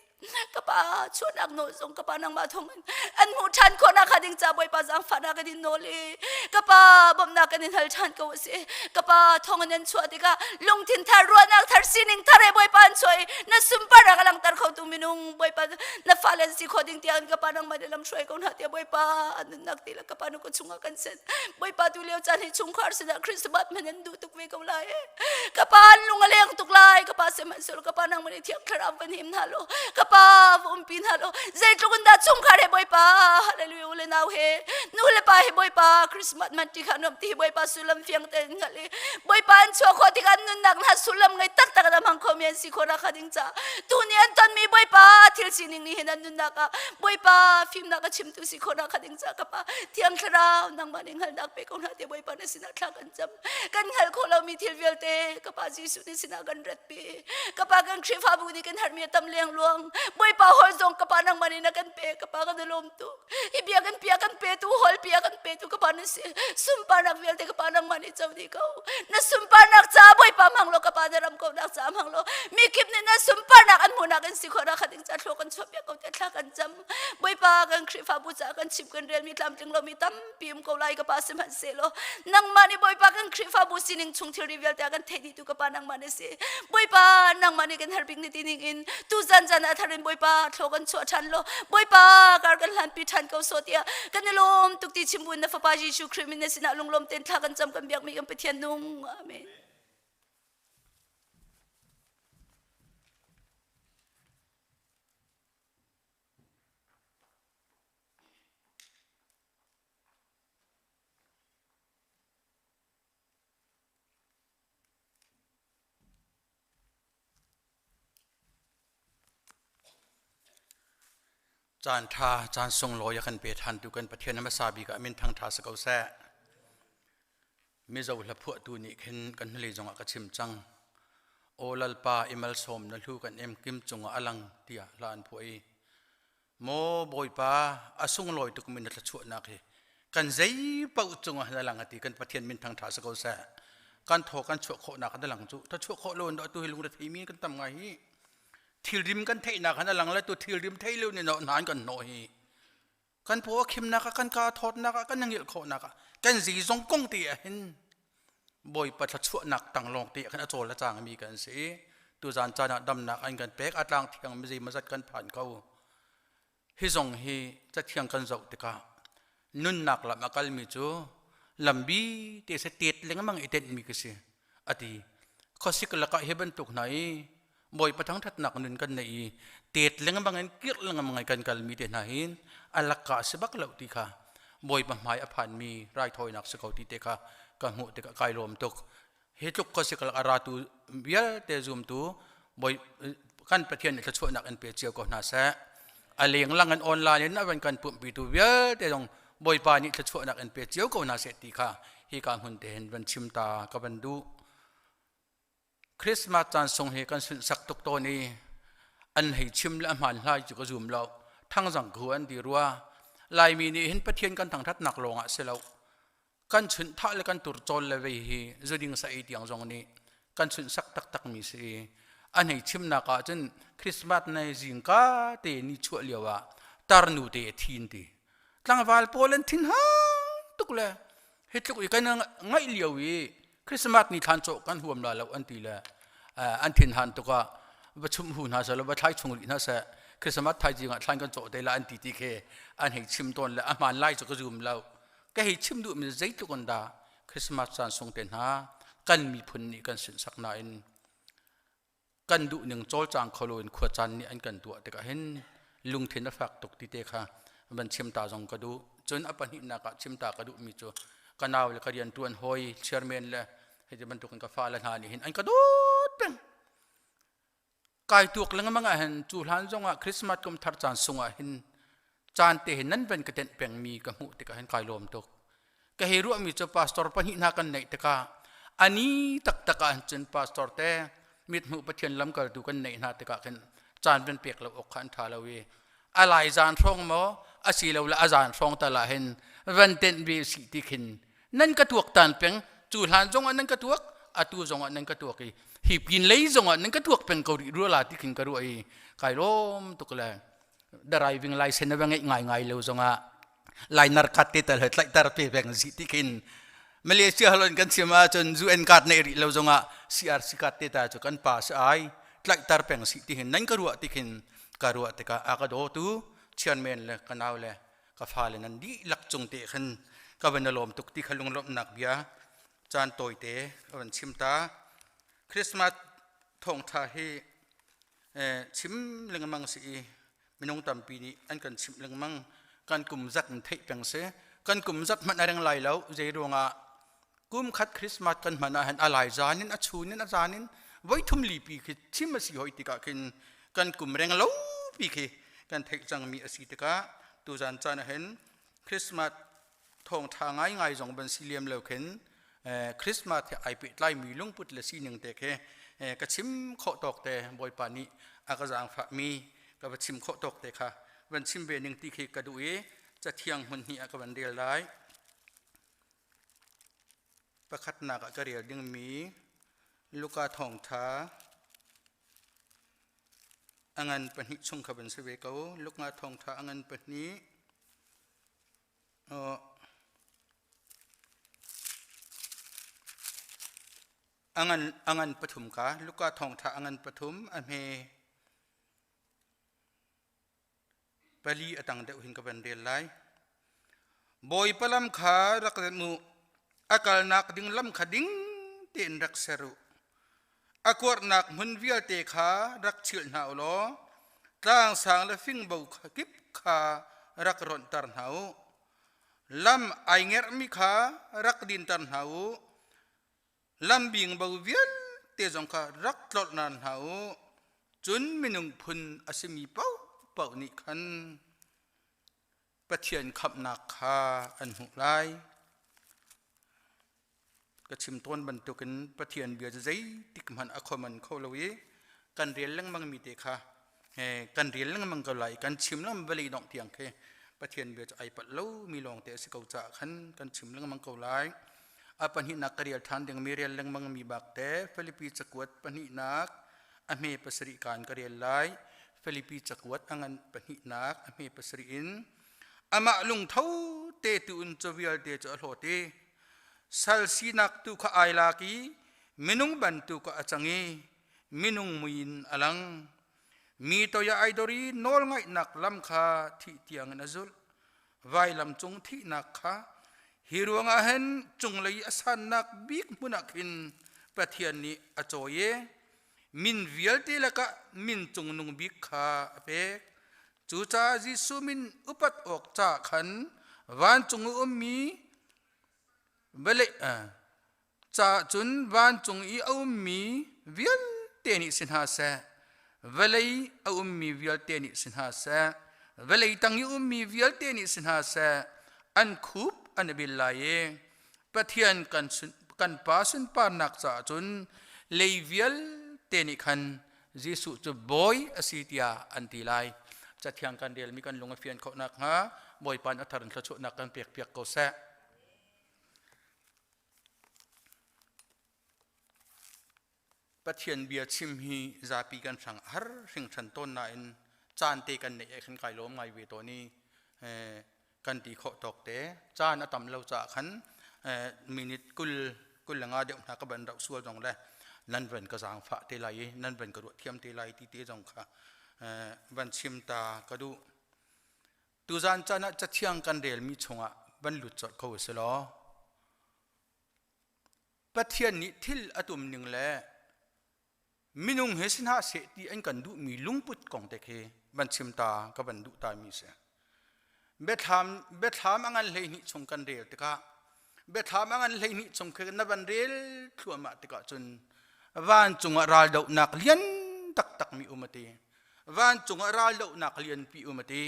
Ka pa chuahnak nawl zong ka pa nangmah thawng in an hmuh ṭhan khawhnak hnga ding ca Bawipa zaangfahnak kan in nawl i ka pa bawmhnak kan in hal ṭhan ko a si. Ka pa thawng in an chuah tikah lungthin thar, ruahnak thar, sining thar he Bawipa an chuah i na sunparnak a langhter khotu minung Bawipa na fale an si khawh ding tiang ka pa nangmah nih lam hruai ko hna tiah Bawipa an nunnak ti le ka pa nu ka chungah kan sen. Bawipa tu lio caan hi chungkhar sinah Christmas hman an duh tuk ve ko lai. Ka pa an lung a leng tuk lai. Ka pa sihmanhsehlaw ka pa nangmah nih Thiang Thlarau van him hna law ka pa va umpi hna law zeitluk in dah chungkhar he Bawipa hallelujah u le nau he nu le pa he Bawipa Christmas man ti kha nuam ti hi Bawipa sullam fiang tein hngalh i Bawipa an chuah khawh tikah an nunnak hna sullam ngei taktak in a hmang khomi an si khawh nakhnga ding caah tu ni an tonmi Bawipa thil sining nih hin an nunnak ah Bawipa fimnak a chimtu si khawh nakhnga ding caah ka pa Thiang Thlarau nangmah nih hngalhnak pe ko hna tiah Bawipa na sinah thla kan cam. Kan hngalh khawh lomi thil vialte ka pa Jesuh nih sinah kan ratpi. Ka pa kan Khrihfabu nih kan herhmi a tam lengluang. Bawipa hawl zong ka pa nangmah nih na kan pe. Ka pa kan i lawm tuk. Hi bia kan pia kan petu hawl pia kan petu ka pa na si. Sunparnak vialte ka pa nangmah nih co dih ko. Na sunparnak ca Bawipa hmang law ka pa na ram kauhnak ca hmang law mi kip nih na sunparnak an hmuhnak in si khawh nak ding ca thlua kan chuah piak ko tiah thla kan cam. Bawipa kan Khrihfabu ca kan chim kan relmi tlamtling lomi tampi um ko lai ka pa sihmanhsehlaw nangmah nih Bawipa kan Khrihfabu sining chung thilri vialte a kan theih dihtu ka pa nangmah na si. Bawipa nangmah nih kan har bik ni ti ning in tu zan zan ah thar in Bawipa thlaw kan chuah ṭhan law Bawipa kar kan hlanpi ṭhan ko sawh tiah kan i lawm tuk ti chim buin na fapa Jesuh Khrih min na sinah lunglawm tein thla kan cam kan biakmi kan Pathian nung. Amen. Caan ṭha, caan sunglawi a kan pe ṭhantu kan Pathian hmasa bik ah min thangṭha si ko seh. Mizo hla phuahtu nih khin kan hnulei zongah ka chim cang. Aw Lalpa i malsawm na hlu kan em kim cungah a lang tiah hla an phuah i Maw Bawipa a sunglawi tuk mi na thluachuahnak hi kan zei paoh cungah na lang ati kan Pathian min thangṭha si ko seh. Kan thaw kan chuah khawhnak na lang cu thluachuah khawh lo in atu hi lungre theimi kan tam ngai hi thilrim kan theihnak han a lang le tu thilrim thei lo ni no nan kan hnawh hi kan paw a khimnak ah kan ka thawtnak ah kan ngilh khawhnak ah kan zizong kong te ah hin Bawipa thluachuahnak tanglawng te ah khan a cawl a cang mi kan si. Tuzan caan ah damnak an kan pek a tlang thiang mi zeimazat kan phan ko. Hi zong hi cathiang kan zoh tikah nunnak lam a kalmi cu lambi te se tet lengmang i tenh mi ka si ati. Khuasik lakah hi bantuk hna i Bawipa thangṭhatnak nun kan neih i tet lengmang in kirh lengmang in kan kalmi te hna hin a lakka a si bak lo ti kha Bawipa hmai a phanmi raithawinak si ko ti te kha ka hmuh tikah kai lawm tuk. Hi tluk khuasik lak a ratu vialte zumtu Bawi kan Pathian nih thluachuahnak in pe cio ko hna seh. A lenglang in online in a van kan pumhpitu vialte zong Bawipa nih thluachuahnak in pe cio ko hna seh ti kha hika hmun te hin van chim ta ka van duh. Christmas caan sung hi kan sunhsak tuk tawn i an hei chim le a hmaan hlai cu ka zum lo. Thangzang khu an ti rua. Laimi nih hin Pathian kan thangthatnak lawng ah si lo. Kan chunh thah le kan turcawl le vei hi zuding sa ei tiang zong nih kan sunhsak taktak mi si i an hei chimnak ah cun Christmas nai zingka te ni chuah lio ah tarnu te a thin ti. Tlangval pawl an thin hang tuk le hi tluk i kan ngaih lio i Christmas ni thlan cawh kan huam la lo an ti le an thin han tuk ah va chum hu hna seh va thlai chung rih hna seh Christmas thaizing ah thlan kan cawh te la an ti ti khi an hei chim tawn le a hmaan lai cu ka zum lo ka hei chim duh mi zeitluk in dah Christmas caan sung te hna kan miphun nih kan sunhsak nain kan duh ning cawlcang kho loin khua caan nih an kan tuah tikah hin lungthin a fak tuk ti te kha van chim ta zong ka duh. Cun a pahnihnak ah chim ta ka duhmi cu ka nau le ka rianṭuan hawi chairman le Hei ti bantukin ka fale hna nih hin an ka dawt peng. Kai tuak lengmang ah hin cu hlan zongah Christmas kum thar caan sungah hin caan te hin nan van ka tenh pengmi ka hmuh tikah hin kai lawm tuk. Ka hei ruahmi cu pastor pahnih hna kan neih tikah ani taktak ah cun pastor te mithmuh Pathian lamkaltu kan neih hna tikah khin caan van pek lo awk kha an ṭha lo i a lai zan hrawng maw asilo le a zan hrawng tal ah hin van tenh ve si ti khin nan ka tuak tan peng. Cu hlan zongah nan ka tuak, atu zongah nan ka tuak i hi pin lei zongah nan ka tuak peng ko rih rua la ti khin ka ruah i kai lawm tuk. Le driving license na va ngeih ngai ngai lo zongah liner card te tal he tlaihter pe peng si ti khin. Malaysia halon kan chim ahcun UN card nei rih lo zongah CRC card te ta cu kan pa si ai tlaihter peng si ti hin nan ka ruah ti khin ka ruah tikah a ka dawtu chianmen le ka nau le ka fale nan dihlak cung te khan ka van lawm tuk ti kha lunglawmhnak bia caan tawite ka van chim ta. Christmas thawngtha hi chim lengmang si i minung tampi nih an kan chimh lengmang. Kan kum zat in theih peng si, kan kum zat hmanh a reng lai lo. Zei ruangah kum khat Christmas kan hman ah hin a lai zan in, a chun in, a zan in voi thum li pi khi chim a si hoi tikah khin kan kum reng lo pi khi kan theih cangmi a si tikah tuzan caan ah hin Christmas thawngtha ngai ngai zong ban si liam lo khin Christmas he ai pehtlai mi lungput le sining te khi ka chim khawh tawk te, Bawipa nih a ka zaangfah mi ka va chim khawh tawk te kha van chim ve ning ti khi ka duh i cathiang hmun hnih ah ka van rel lai. Pakhatnak ah ka rel dingmi Luka thawngtha a ngan pahnih chung kha van si ve ko. Luka thawngtha a ngan pahnih a ngan pathum ka. Luka thawngtha a ngan pathum a hme pali a tang deuh hin ka van rel lai. Bawipa lam kha rak remh u, a kalnak ding lam kha ding tein rak ser u. A kuarhnak hmun vialte kha rak chilh hna u law tlang sang le fingbo kip kha rak ronhter hna u. Lam ai ngerhmi kha rak dinter hna u. Lam bingbo vialte zong kha rak tlolh hna u. Cun minung phun a simi paohpaoh nih khan Pathian khamhnak kha an hmuh lai. Ka chim tawn bantukin Pathian bia cu zeitik hmanh a khoman kho lo i kan rel lengmang mi te kha kan rel lengmang ko lai, kan chim lengmang vawlei dongh tiang khi Pathian bia cu ai palh lo mi lawng te a si ko caah khan kan chim lengmang ko lai. A pahnihnak ka rel ṭhan ding mi, rel lengmang mi bak te, Filipi cakuat pahnihnak a hme pasarih kaan ka rel lai. Filipi cakuat a ngan pahnihnak a hme pasarih in, amah lungtho te tu in cu vialte cu a hlawt i sal sinak tu kha ai lak i minung bantuk ah a cang i minung mui in a lang. Mi toiah ai dor i nawlngaihnak lam kha thih tiangin a zulh, vailam cung thihnak kha. Hi ruangah hin cunglei a sannak bik hmun ah khin Pathian nih a cawi i min vialte lakah min cungnung bik kha a pek. Cucaah Jesuh min upat awk ca khan vancung i ummi vawlei ca cun vancung i a ummi vialte nih si hna seh, vawlei a ummi vialte nih si hna seh, vawlei tang i ummi vialte nih si hna seh, an khup an i bil lai i Pathian kan Pa sunparnak caah cun lei vialte nih khan Jesuh cu Bawi a si tiah an ti lai. Cathiang kan relmi kan lung a fian khawh nakhnga Bawipa nih a thar in thluachuahnak kan pekpiak ko seh. Pathian bia chim hi zapi kan hrang har hringhran tawn nain caan te kan neih eh khan kai lawm ngai ve tawn i kan ti khawh tawk te caan a tam lo caah khan minute kul kul le nga deuh hna ka ban rauh sual zong le nan van ka zaangfah te lai i nan van ka ruah thiam te lai ti te zong kha van chim ta ka duh. Tuzan caan ah cathiang kan relmi chungah van lut colh ko si law, Pathian nih thil a tum ning le minung he si hna seh ti an kan duhmi lungput kong te khi van chim ta ka van duh ta mi si. Biathlam a ngan 12 chung kan rel tikah. Biathlam a ngan 12 chung khi na van rel thluahmah tikah cun vancung ah raldohnak lian taktak mi um a ti. Vancung ah raldohnak lianpi um a ti.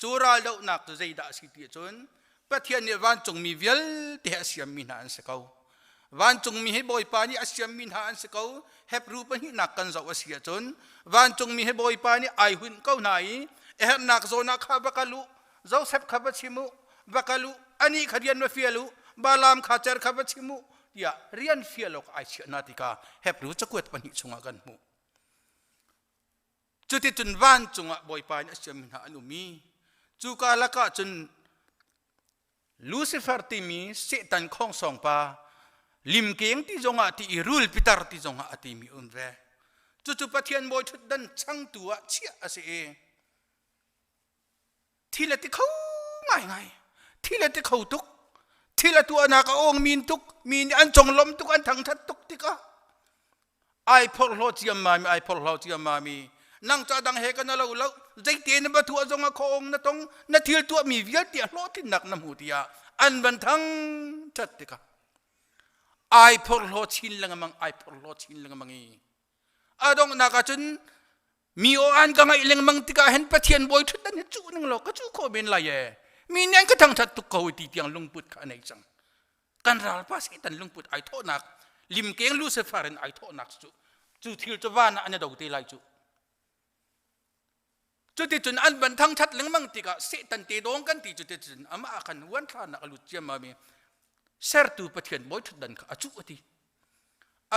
Cu raldohnak cu zeidah a si ti ahcun Pathian nih vancungmi vialte a siammi hna an si ko. Vancungmi hi Bawipa nih a siammi hna an si ko. Hebru pahnihnak kan zoh a si ahcun vancungmi hi Bawipa nih ai hunh ko hna i a herhnak zawn ah kha va kal u, Joseph kha va chim u, va kal u, anih kha rian va fial u, Balaam kha cer kha va chim u, tiah rian fial awk ai chiah hna tikah Hebru cakuat pahnih chungah kan hmuh. Cuticun vancung ah Bawipa nih a siammi hna an um i cuka lakah cun Lucifer timi Satan khongsawng pa limkeng ti zongah ti i rul pitar ti zongah a timi um ve. Cucu Pathian bawi ṭhutdan changtu ah chiah a si i thil a ti kho ngaingai thil a ti kho tuk thil a tuahnak a awng min tuk mi nih an conglawmh tuk an thangṭhat tuk tikah ai phorhlaw ciammam ai phorhlaw ciammam i nang ca dang he kana lo lo zeite na va tuah zong ah kho na tong na thil tuah mi vialte a hlawhtlinnak na hmu tiah an van thang ṭhat tikah ai phorhlaw chin lengmang ai phorhlaw chin lengmang i a donghnak ah cun mi aw an ka ngaih lengmang tikah hin Pathian bawi ṭhutdan hi cuh ning law ka cuh khawh men lai ee mi nih an ka thangṭhat tuk ko ti tiang lungput kha a nei cang kan ralpa Satan lungput ai thawhnak limkeng Lucifer in ai thawhnak cu cu thil cu van ah an i do te lai cu cuticun an van thangṭhat lengmang tikah Satan te dawng kan ti cuticun amah ah khan huan thlanak a lut ciammam i sertu Pathian bawi ṭhutdan kha a cuh a ti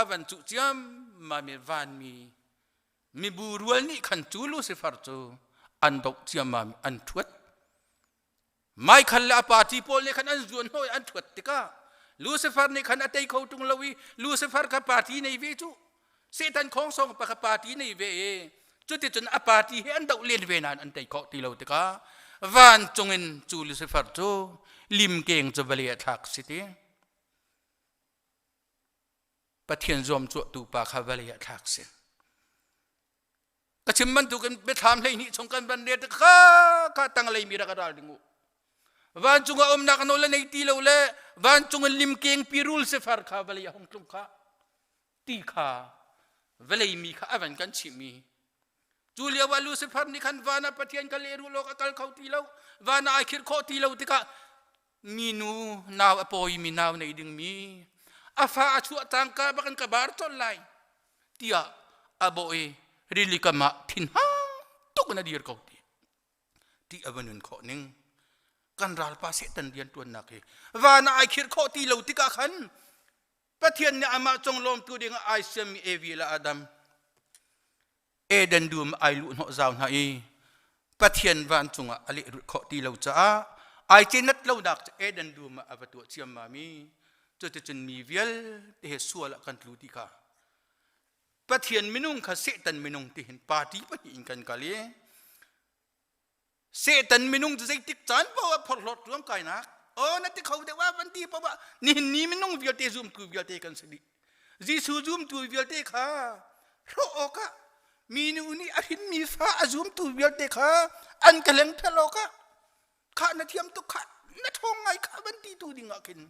a van cuh ciammam i vanmi mibu rual nih khan cu Lucifer cu an doh ciammam an ṭhuat Michael le a party pawl nih khan an zuan hnawh i an ṭhuat tikah Lucifer nih khan a tei kho ṭung lo i Lucifer kha party nei ve cu Satan khongsong pa kha party nei ve i cuticun a party he an doh len ve nain an tei khawh ti lo tikah vancung in cu Lucifer cu limkeng cu vawlei ah thlak si ti Pathian zuamcawhtu pa kha vawlei ah thlak si Ka chim bantukin biathlam 12 chung kan van rel kha kha tanglei mi rak ral ding u. Vancung a umnak nawl a nei ti lo le vancung in limkeng pirul sifar kha vawlei a hung tlung kha ti kha vawlei mi kha a van kan chimh i cu lio ah Lucifer nih khan van ah Pathian ka lehrul awk a kal kho ti lo van ah ai khirh khawh ti lo tikah minu nau a pawimi nau nei dingmi a fa a chuah cangka bak in ka bar colh lai tiah a bawh i rili kam ah thinhang tuk in a dir ko ti ti a va nun khawh ning kan ralpa Satan rian ṭuannak hi van ah ai khirh khawh ti lo tikah khan Pathian nih amah conglawmtu ding ah ai siammi Evi le Adam Eden dum ai luh hnawh zau hna i Pathian vancung ah a lehrulh khawh ti lo caah ai cenat lonak cu Eden dum ah a va tuah ciammam i cuticun mi vialte he sual ah kan tlu ti kha Pathian minung kha Satan minung ti hin party pahnih in kan kal i Satan minung cu zeitik caan paoh ah phorhlawt ruang kainak oh na ti kho deuh ah van ti paoh ah nihin ni minung vialte zumtu vialte kan si dih Jesuh zumtu vialte kha hrawh awkah minu nih a hrinmi fa a zumtu vialte kha an ka lengphel awkah khah na thiam tuk khah na ṭhawng ngai khah van ti tu ding ah khin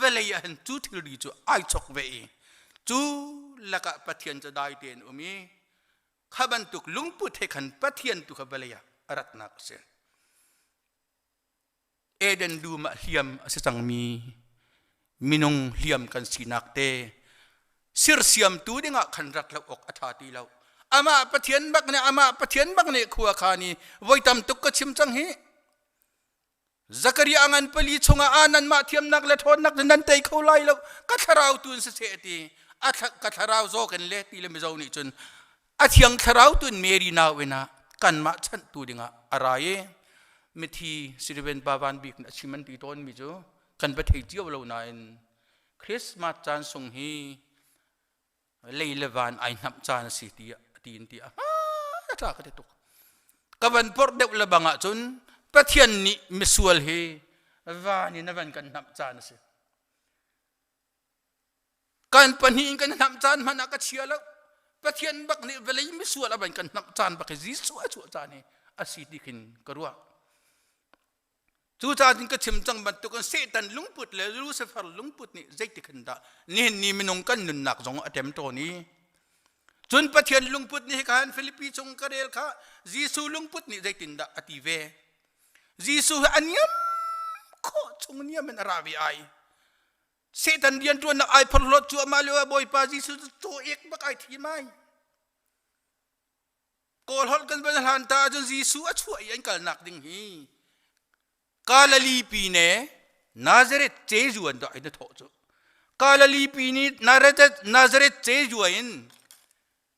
vawlei ah hin cu thilri cu ai chok ve i cu lakah Pathian cu dai tein um i kha bantuk lungput he khan Pathian tu kha vawlei ah a ratnak a si. Eden dum ah hliam a si cangmi minung hliam kan sinak te sirsiamtu dingah khan rat lo awk a ṭha ti lo. Amah Pathian bak nih amah Pathian bak nih khua khan i voi tam tuk ka chim cang hi. Zakaria ngan pali chungah a nanmah thiamnak le ṭhawnnak nan tei kho lai lo ka thlarau tu in siseh ti a ka thlarau zawk in le ti le mizo nih cun a thiang thlarau tu in Mary nau in ah kanmah chanhtu dingah a ra i mithi Siriven pa van bik a chim an ti tawn mi cu kan va thei cio lo nain Christmas caan sung hi lei le van ai hnamh caan a si ti ti in ti a ṭha ka ti tuk ka van porh deuh le bang ahcun Pathian nih misual hi van in a van kan hnamh caan a si kan pahnih in kan hnamh caan hmanh ah ka chia lo Pathian bak nih vawlei misual a van kan hnamh caan bak hi Jesuh a chuah caan hi a si ti khin ka ruah. Cucaah cun ka chim cang bantukin Satan lungput le Lucifer lungput nih zeitik hin dah nihin ni minung kan nunnak zong a tem tawn i cun Pathian lungput nih khan Filipi chung ka rel kha Jesuh lungput nih zeitindah a ti ve. Jesuh hi a niam khawh chung niam in a ra ve ai. Satan rianṭuannak ai phorhlawt cuahmah lio ah Bawipa Jesuh cu caw ek bak ai thim ai. Kawl holh kan van hlan ta ahcun Jesuh a chuah i an kalnak ding hi Galilee pi ne Nazareth cezu an dah in a thawh cu. Galilee pi ni Nazareth cezu in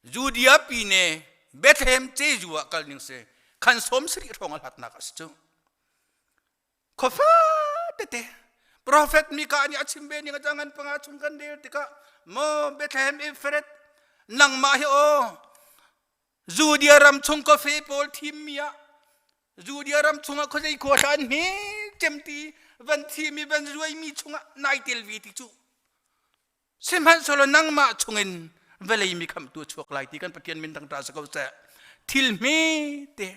Judea pi ne Bethlehem cezu ah kal ning si khan som sarih hrawng a hlatnak a si cu. Khuafa tete Prophet Mika nih a chim ve ning a ngan panga chung kan rel tikah maw Bethlehem Ephrath nangmah hi aw Judea ram chung khuafe pawl thimmi ah Judea ram chungah khuazei khua hla an hme cemti van thimi van zuaimi chungah nai tel ve ti cu sihmanhsehlaw nangmah chungin vawlei mi khamhtu a chuak lai ti kan Pathian min dang ta sa ko seh thil hme te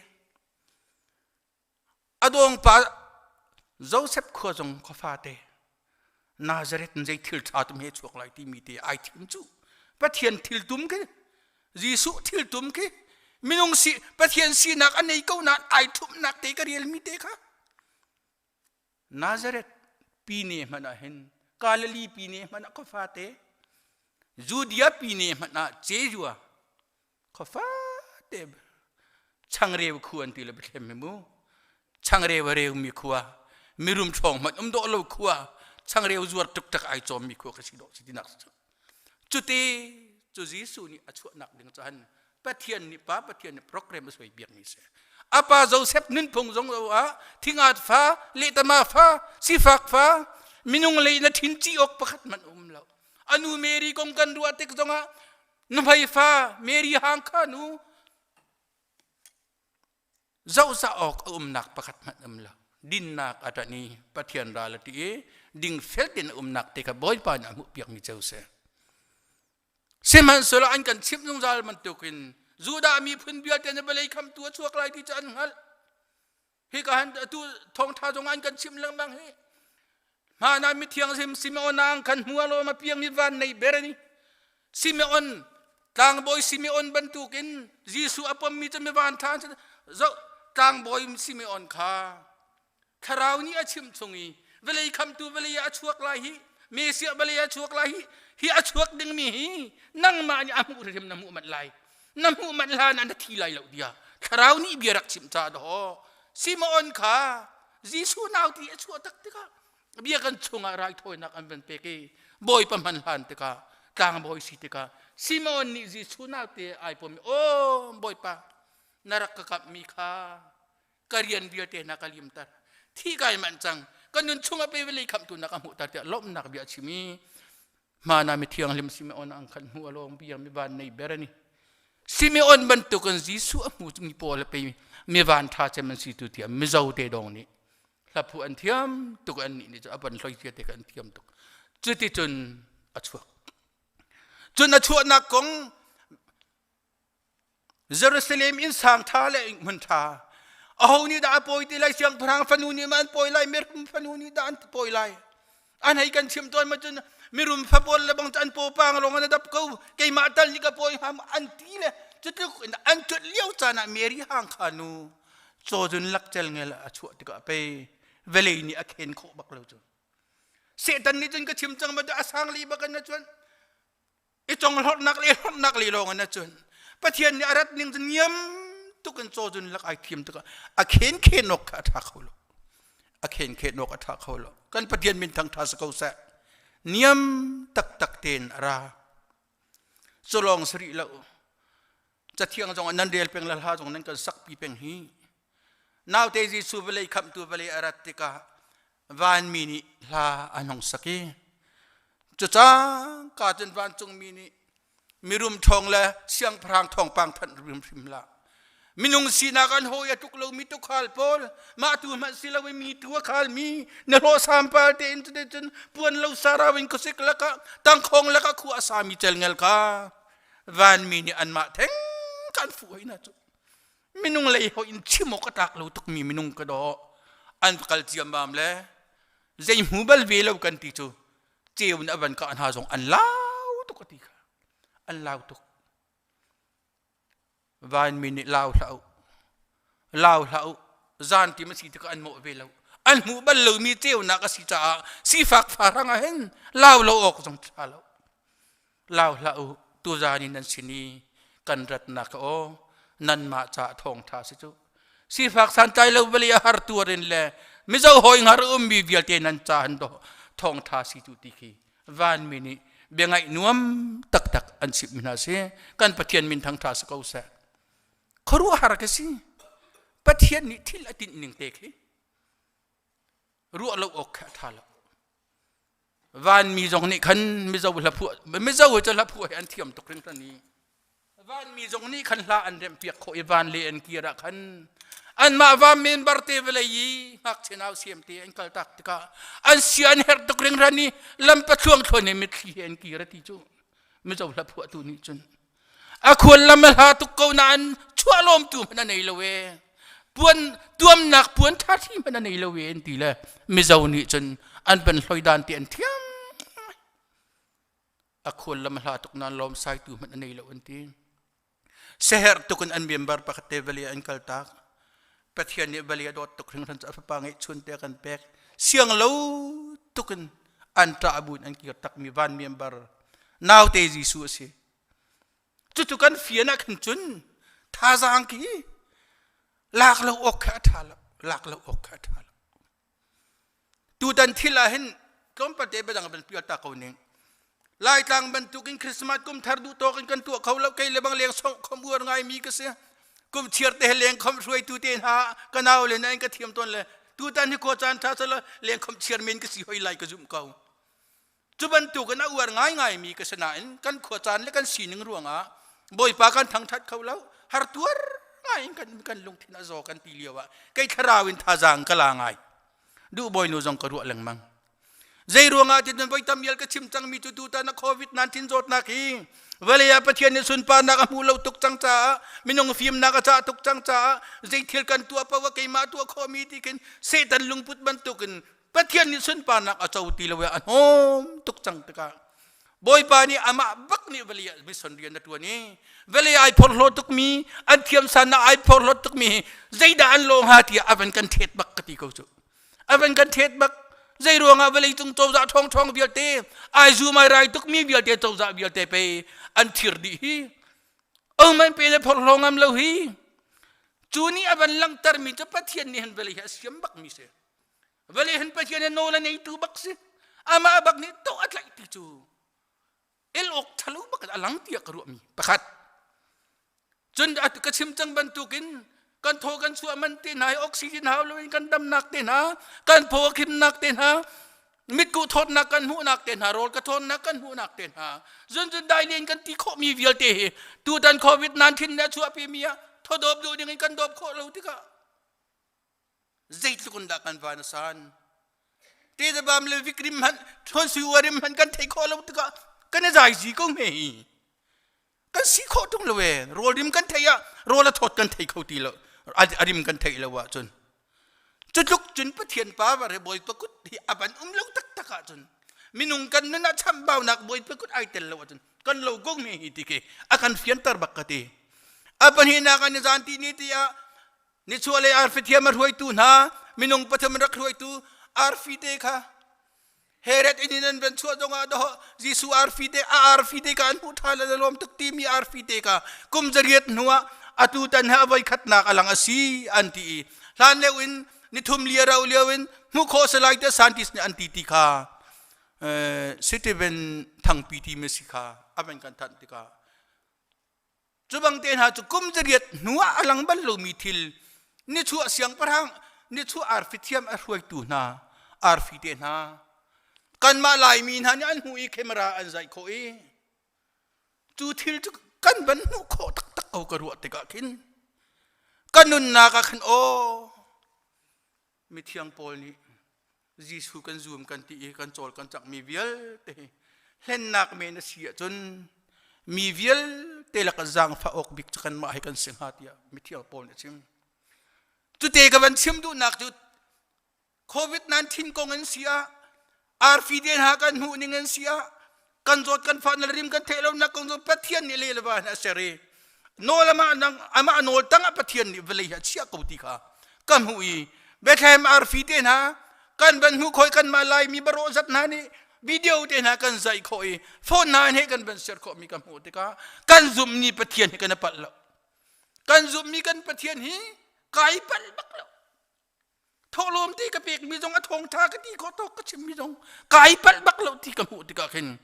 A dawngpa Joseph khua zong khua fate Nazareth in zei thil ṭha tum he chuak lai timi te ai thim cu Pathian thil tum khi Jesuh thil tum khi minung si Pathian sinak a nei ko nain ai ṭhumhnak te ka relmi te kha Nazareth pine hmanh ah hin Galilee pine hmanh ah khua fate Judea pine hmanh ah Jejua Khua fate changreu khu an ti le Bethlehem hi mu. Changreu a reumi khua, mirum ṭhawng hmanh um dawh lo khua, changreu zuar tuktak ai cawmmi khua ka si dawh si tinak cu. Cuti cu Jesuh nih a chuahnak ding cahan Pathian nih Pa Pathian nih program a suai biakmi si. Apa Joseph nunphung zong lo ah thingat fa, lehtama fa, sifak fa, minung lei na thin ci awk pakhat hmanh um lo. Anu Mary kong kan ruah tik zongah Nuhmei fa Mary hang kha nu zohzah awk a umnak pakhat hmanh um lo. Dinnak a ṭanh i Pathian ral a ṭih i dingfel tein a umnak te kha Bawipa nih a hmuhpiakmi cio si. Sihmanhsehlaw an kan chimh zungzal bantukin Judah miphun vialte nih vawlei khamtu a chuak lai ti cu an hngalh. Hika han atu thawngṭha zong an kan chimh lengmang hi. Hmaan ah mithiang sim Simeon ang khan hmu alawm a piang mi van nei ber ani. Simeon tlangbawi Simeon bantukin Jesuh a pommi cu mi van ṭha an zo tlangbawi Simeon kha thlarau nih a chimh chung i vawlei khamtu vawlei ah a chuak lai hi Messiah vawlei ah a chuak lai hi hi a chuak dingmi hi nangmah nih a hmuh hrim na hmuh manh lai na hmuh manh hlan ah na thi lai lo tiah thlarau nih bia rak chimh ca dawh Simeon kha Jesuh nau ti a chuah tak tikah bia kan chungah raithawinak an van pek i Bawipa hman hlan tikah tlangbawi si tikah Simeon nih Jesuh nau te ai pom i aw Bawipa na rak ka kamhmi kha ka rian vialte na ka limter thi kai manh cang ka nun chungah pe vele khamtu na ka hmuhter tiah lawmhnak bia a chim i Mana mi thianghlim Simeon ang khan hmu along bia mi van nei ber ani Simeon bantukin Jesuh a hmu mi pawl pe mi van tha cem an si tu tiah mizo te dong nih hlaphu an thiam tuk an nih nih cu a ban hloi cia te an thiam tuk cuti cun a chuak cun a chuahnak kong Jerusalem inn sang ṭha le hmun ṭha aho nih dah a pawi ti lai siangpahrang fanu nih ma an pawi lai mirum fanu nih dah an pawi lai an hei kan chim tawn ma cun mirum fa pawl le bang an paw pang lawng an dap ko keimah tal nih ka pawi hnga an ti le cutluk in an cut lio caan ah Mary hang kha nu cawzun lakcel ngel a chuah tikah pei vawlei nih a khen khawh bak lo cu Satan nih cun ka chim cang ma a sang li bak in cun i conglawrhnak le hlawrhnak le lawng in cun Pathian nih a rat ning cu niam tuk in caw cun lak ai thiam tikah a khen khen awk kha a ṭha kho lo a khen khen awk a ṭha kho lo kan Pathian min thang ṭha si ko seh niam taktak tein a ra cu lawng si rih lo cathiang zong ah nan rel peng la hla zong nan kan sakpi peng hi naute Jesuh vawlei khamhtu vawlei a rat tikah vanmi nih hla an hung sak i cucang ka cun vancungmi nih mirum ṭhawng le siangpahrang thawngpang thanh hrimhrim hlah minung sinak an hawi a tluk lomi tukhal pawl mah tu hmanh si loin mi tu a khalmi na hlawh sampal tein cun puan lo sarau in khuasik lakah tangkhawng lakah khua a sami celngel kha vanmi nih anmah theng kan fuh hoi na cu minung lei hoi in chim awk a tlak lo tukmi minung ka dawh. An kal ciammam le zei hmu bal ve lo kan ti cu ceu in a van kah hna zong an lau tuk a ti kha. An lau tuk. Vanmi nih lau hlah u. Lau hlah u. Zan ti ma si tikah an mawh ve lo. An hmuh bal lomi ceunak a si caah sifak farang ah hin lau lo awk zong ṭha lo. Lau hlah u. Tuzan in nan sin i kan ratnak aw nanmah caah thawngṭha si cu. Sifak santlai lo vali a har tuar in le mizo hawi ngar ummi vialte nan ca han do thawngṭha si cu ti khi vanmi nih bia ngaih nuam taktak an chimh hna si kan Pathian min thangṭha si ko seh khuaruahhar ka si Pathian nih thil a tinh ning te khi ruah lo awk kha a ṭha lo vanmi zong nih khan mizo hla phuah mizo cu hla phuah hi an thiam tuk hringhran i Vanmi zong nih khan hla an remhpiak khawh i van le an kir ah khan anmah van men barte vawlei i ngakchia nau siam te an kal tak tikah an sia an herh tuk ringran i lam pathluang thluan i mitthli he an kir a ti cu mizo hla phuahtu nih cun a khual lam a hla tuk ko nain chuah lawmtu hmanh a nei lo e puan tuamnak puan ṭha thli hmanh a nei lo e an ti le mizo nih cun an van hloi dan ti an thiam A khual lam a hla tuk nain lawmsaitu hmanh a nei lo an ti. Seherh tuk in an member pakhat te vali an kal tak. Pathian nih vali a dawt tuk hringhran cu a fapa ngeihchun te a kan pek. Siang lo tuk in an ṭah bu in an kir takmi van member naute Jesuh a si. Cucu kan fian ah khan cun thazaang khi lak lo awk kha a ṭha lo. Lak lo awk kha a ṭha lo. Tutan thil ah hin tlawmpal te biadang van pial ta ko ning. Laitlang bantukin Christmas kum thar duh tawk in kan tuah kho lo kei le bang leng song khom uar ngai mi ka si. Kum chiar te leng khom hruaitu te hna ka nau le na in ka thiam tawn le tutan hi khua caan tha sala leng khom chiar men ka si hoi lai ka zum ko. Cu bantukin a uar ngaingaimi ka si nain kan khuacaan le kan sining ruangah Bawipa kan thangṭhat kho lo har tuar ngaiin kan, kan lungthin a zaw kan ti lio ah kei thlarau in thazaang ka la ngai duh bawinu zong ka ruah lengmang zei ruangah ti voi tam ial ka chim cangmi cu tutan a covid-19 zawtnak hi vawlei ah Pathian nih sunparnak a hmu lo tuk cang caah minung fimnak a cah tuk cang caah zei thil kan tuah paoh ah keimah tuah khawhmi ti khin Satan lungput bantukin Pathian nih sunparnak a co ti lo i a hnawm tuk cang tikah Bawipa nih amah bak nih vawlei ah mission rian a ṭuan i vawlei ai phorhlaw tukmi an thiamsan ah ai phorhlawt tukmi hi zeidah an lawh hnga tiah a van kan ṭhet bak ka ti ko cu a van kan ṭhet bak zei ruangah vawlei cung cozah ṭhawngṭhawng vialte ai zum ai rai tukmi vialte cozah vialte pei an thir dih hi oh man pe le phorhlaw ngam lo hi cu nih a van langhtermi cu Pathian nih hin vawlei hi a siam bakmi si Vale hin Pathian in nawl a neitu bak si. Amah bak nih to a tlaih ti cu el awk thalo bak a lang tiah ka ruahmi pakhat. Cun ka chim cang bantukin kan thaw kan chuah man te hna oxygen hau loin kan damnak te hna kan phaw khimnak te hna mitkuh thawtnak kan hmuhnak te hna rawl ka thawnnak kan hmuhnak te hna zunzun dai len kan ti khawhmi vialte hi tutan covid 19 nih a chuahpi mi ah thodawp duh ding in kan dawp khawh lo tikah zeitluk in dah kan van a san te da bam le vikrim han thon sui uarim han kan thei khawh lo tikah kan i zai zi ko hme hi kan si khawh tung lo e rawl rim kan thei ah rawl a thawt kan thei kho ti lo a rim kan thei lo ah cun cutluk cun pathian pa va re bawi pakut hi aban um lo taktak ah cun minung kan nun ah chambaunak bawi pakut ai tel lo ah cun kan lo gong me hi ti ke a kan fianter bak ka ti a pahnihnak an zan ti ni ti ah Nichuahlei arfi thiam a hruaitu hna minung pathum rak hruaitu arfi te kha Herod inn in an van chuah zongah doh Jesuh arfi te a arfi te ka an hmuh ṭha le lawm tuk timi arfi te ka kum zariat hnuah atu tan he a voi khatnak a lang a si an ti i hlan lio in nithum lia rau lio in hmuh khawh salai te scientist nih an ti ti kha Stephen thangpi ti mi si kha a van kan thanh tikah Cu bang te hna cu kum zariat hnu ah a lang bal lomi thil nichuah siangpahrang nichuah arfi thiam a hruaitu hna arfi te hna kanmah Laimi hna nih an hmuh i camera an zaih khawh i cu thil cu kan van hmuh khawh taktak ko ka ruah tikah khin ka nunnak ah khan aw mithiang Paul nih Jesuh kan zum kan ti i kan cawl kan cangmi vialte hi hlennak men a si ahcun mi vialte lak zaangfah awk bik cu kanmah hi kan si hnga tiah mithiang Paul nih a chim. Cute ka van chim duhnak cu COVID-19 kong in si ah arfi den ha kan hmuh ning in si ah kan zawt kan fa na rim kan theih lo nak kong zong Pathian nih le le va a ser i nawl amah nang amah nawl tang ah Pathian nih vawlei hi a chiah ko ti kha ka hmuh i Bethlehem arfi te hna kan van hmuh khoi kan mah Laimi barawh zat hna nih video te hna kan zaih khawh i phone hna he kan van share khawh mi ka hmuh tikah kan zumh ni Pathian hi kan i palh lo. Kan zumhmi kan Pathian hi kai palh bak lo. Thawhlawm ti ka pek mi zong a thawngtha ka ti khawh tawk ka chim mi zong kai palh bak lo ti ka hmuh tikah khin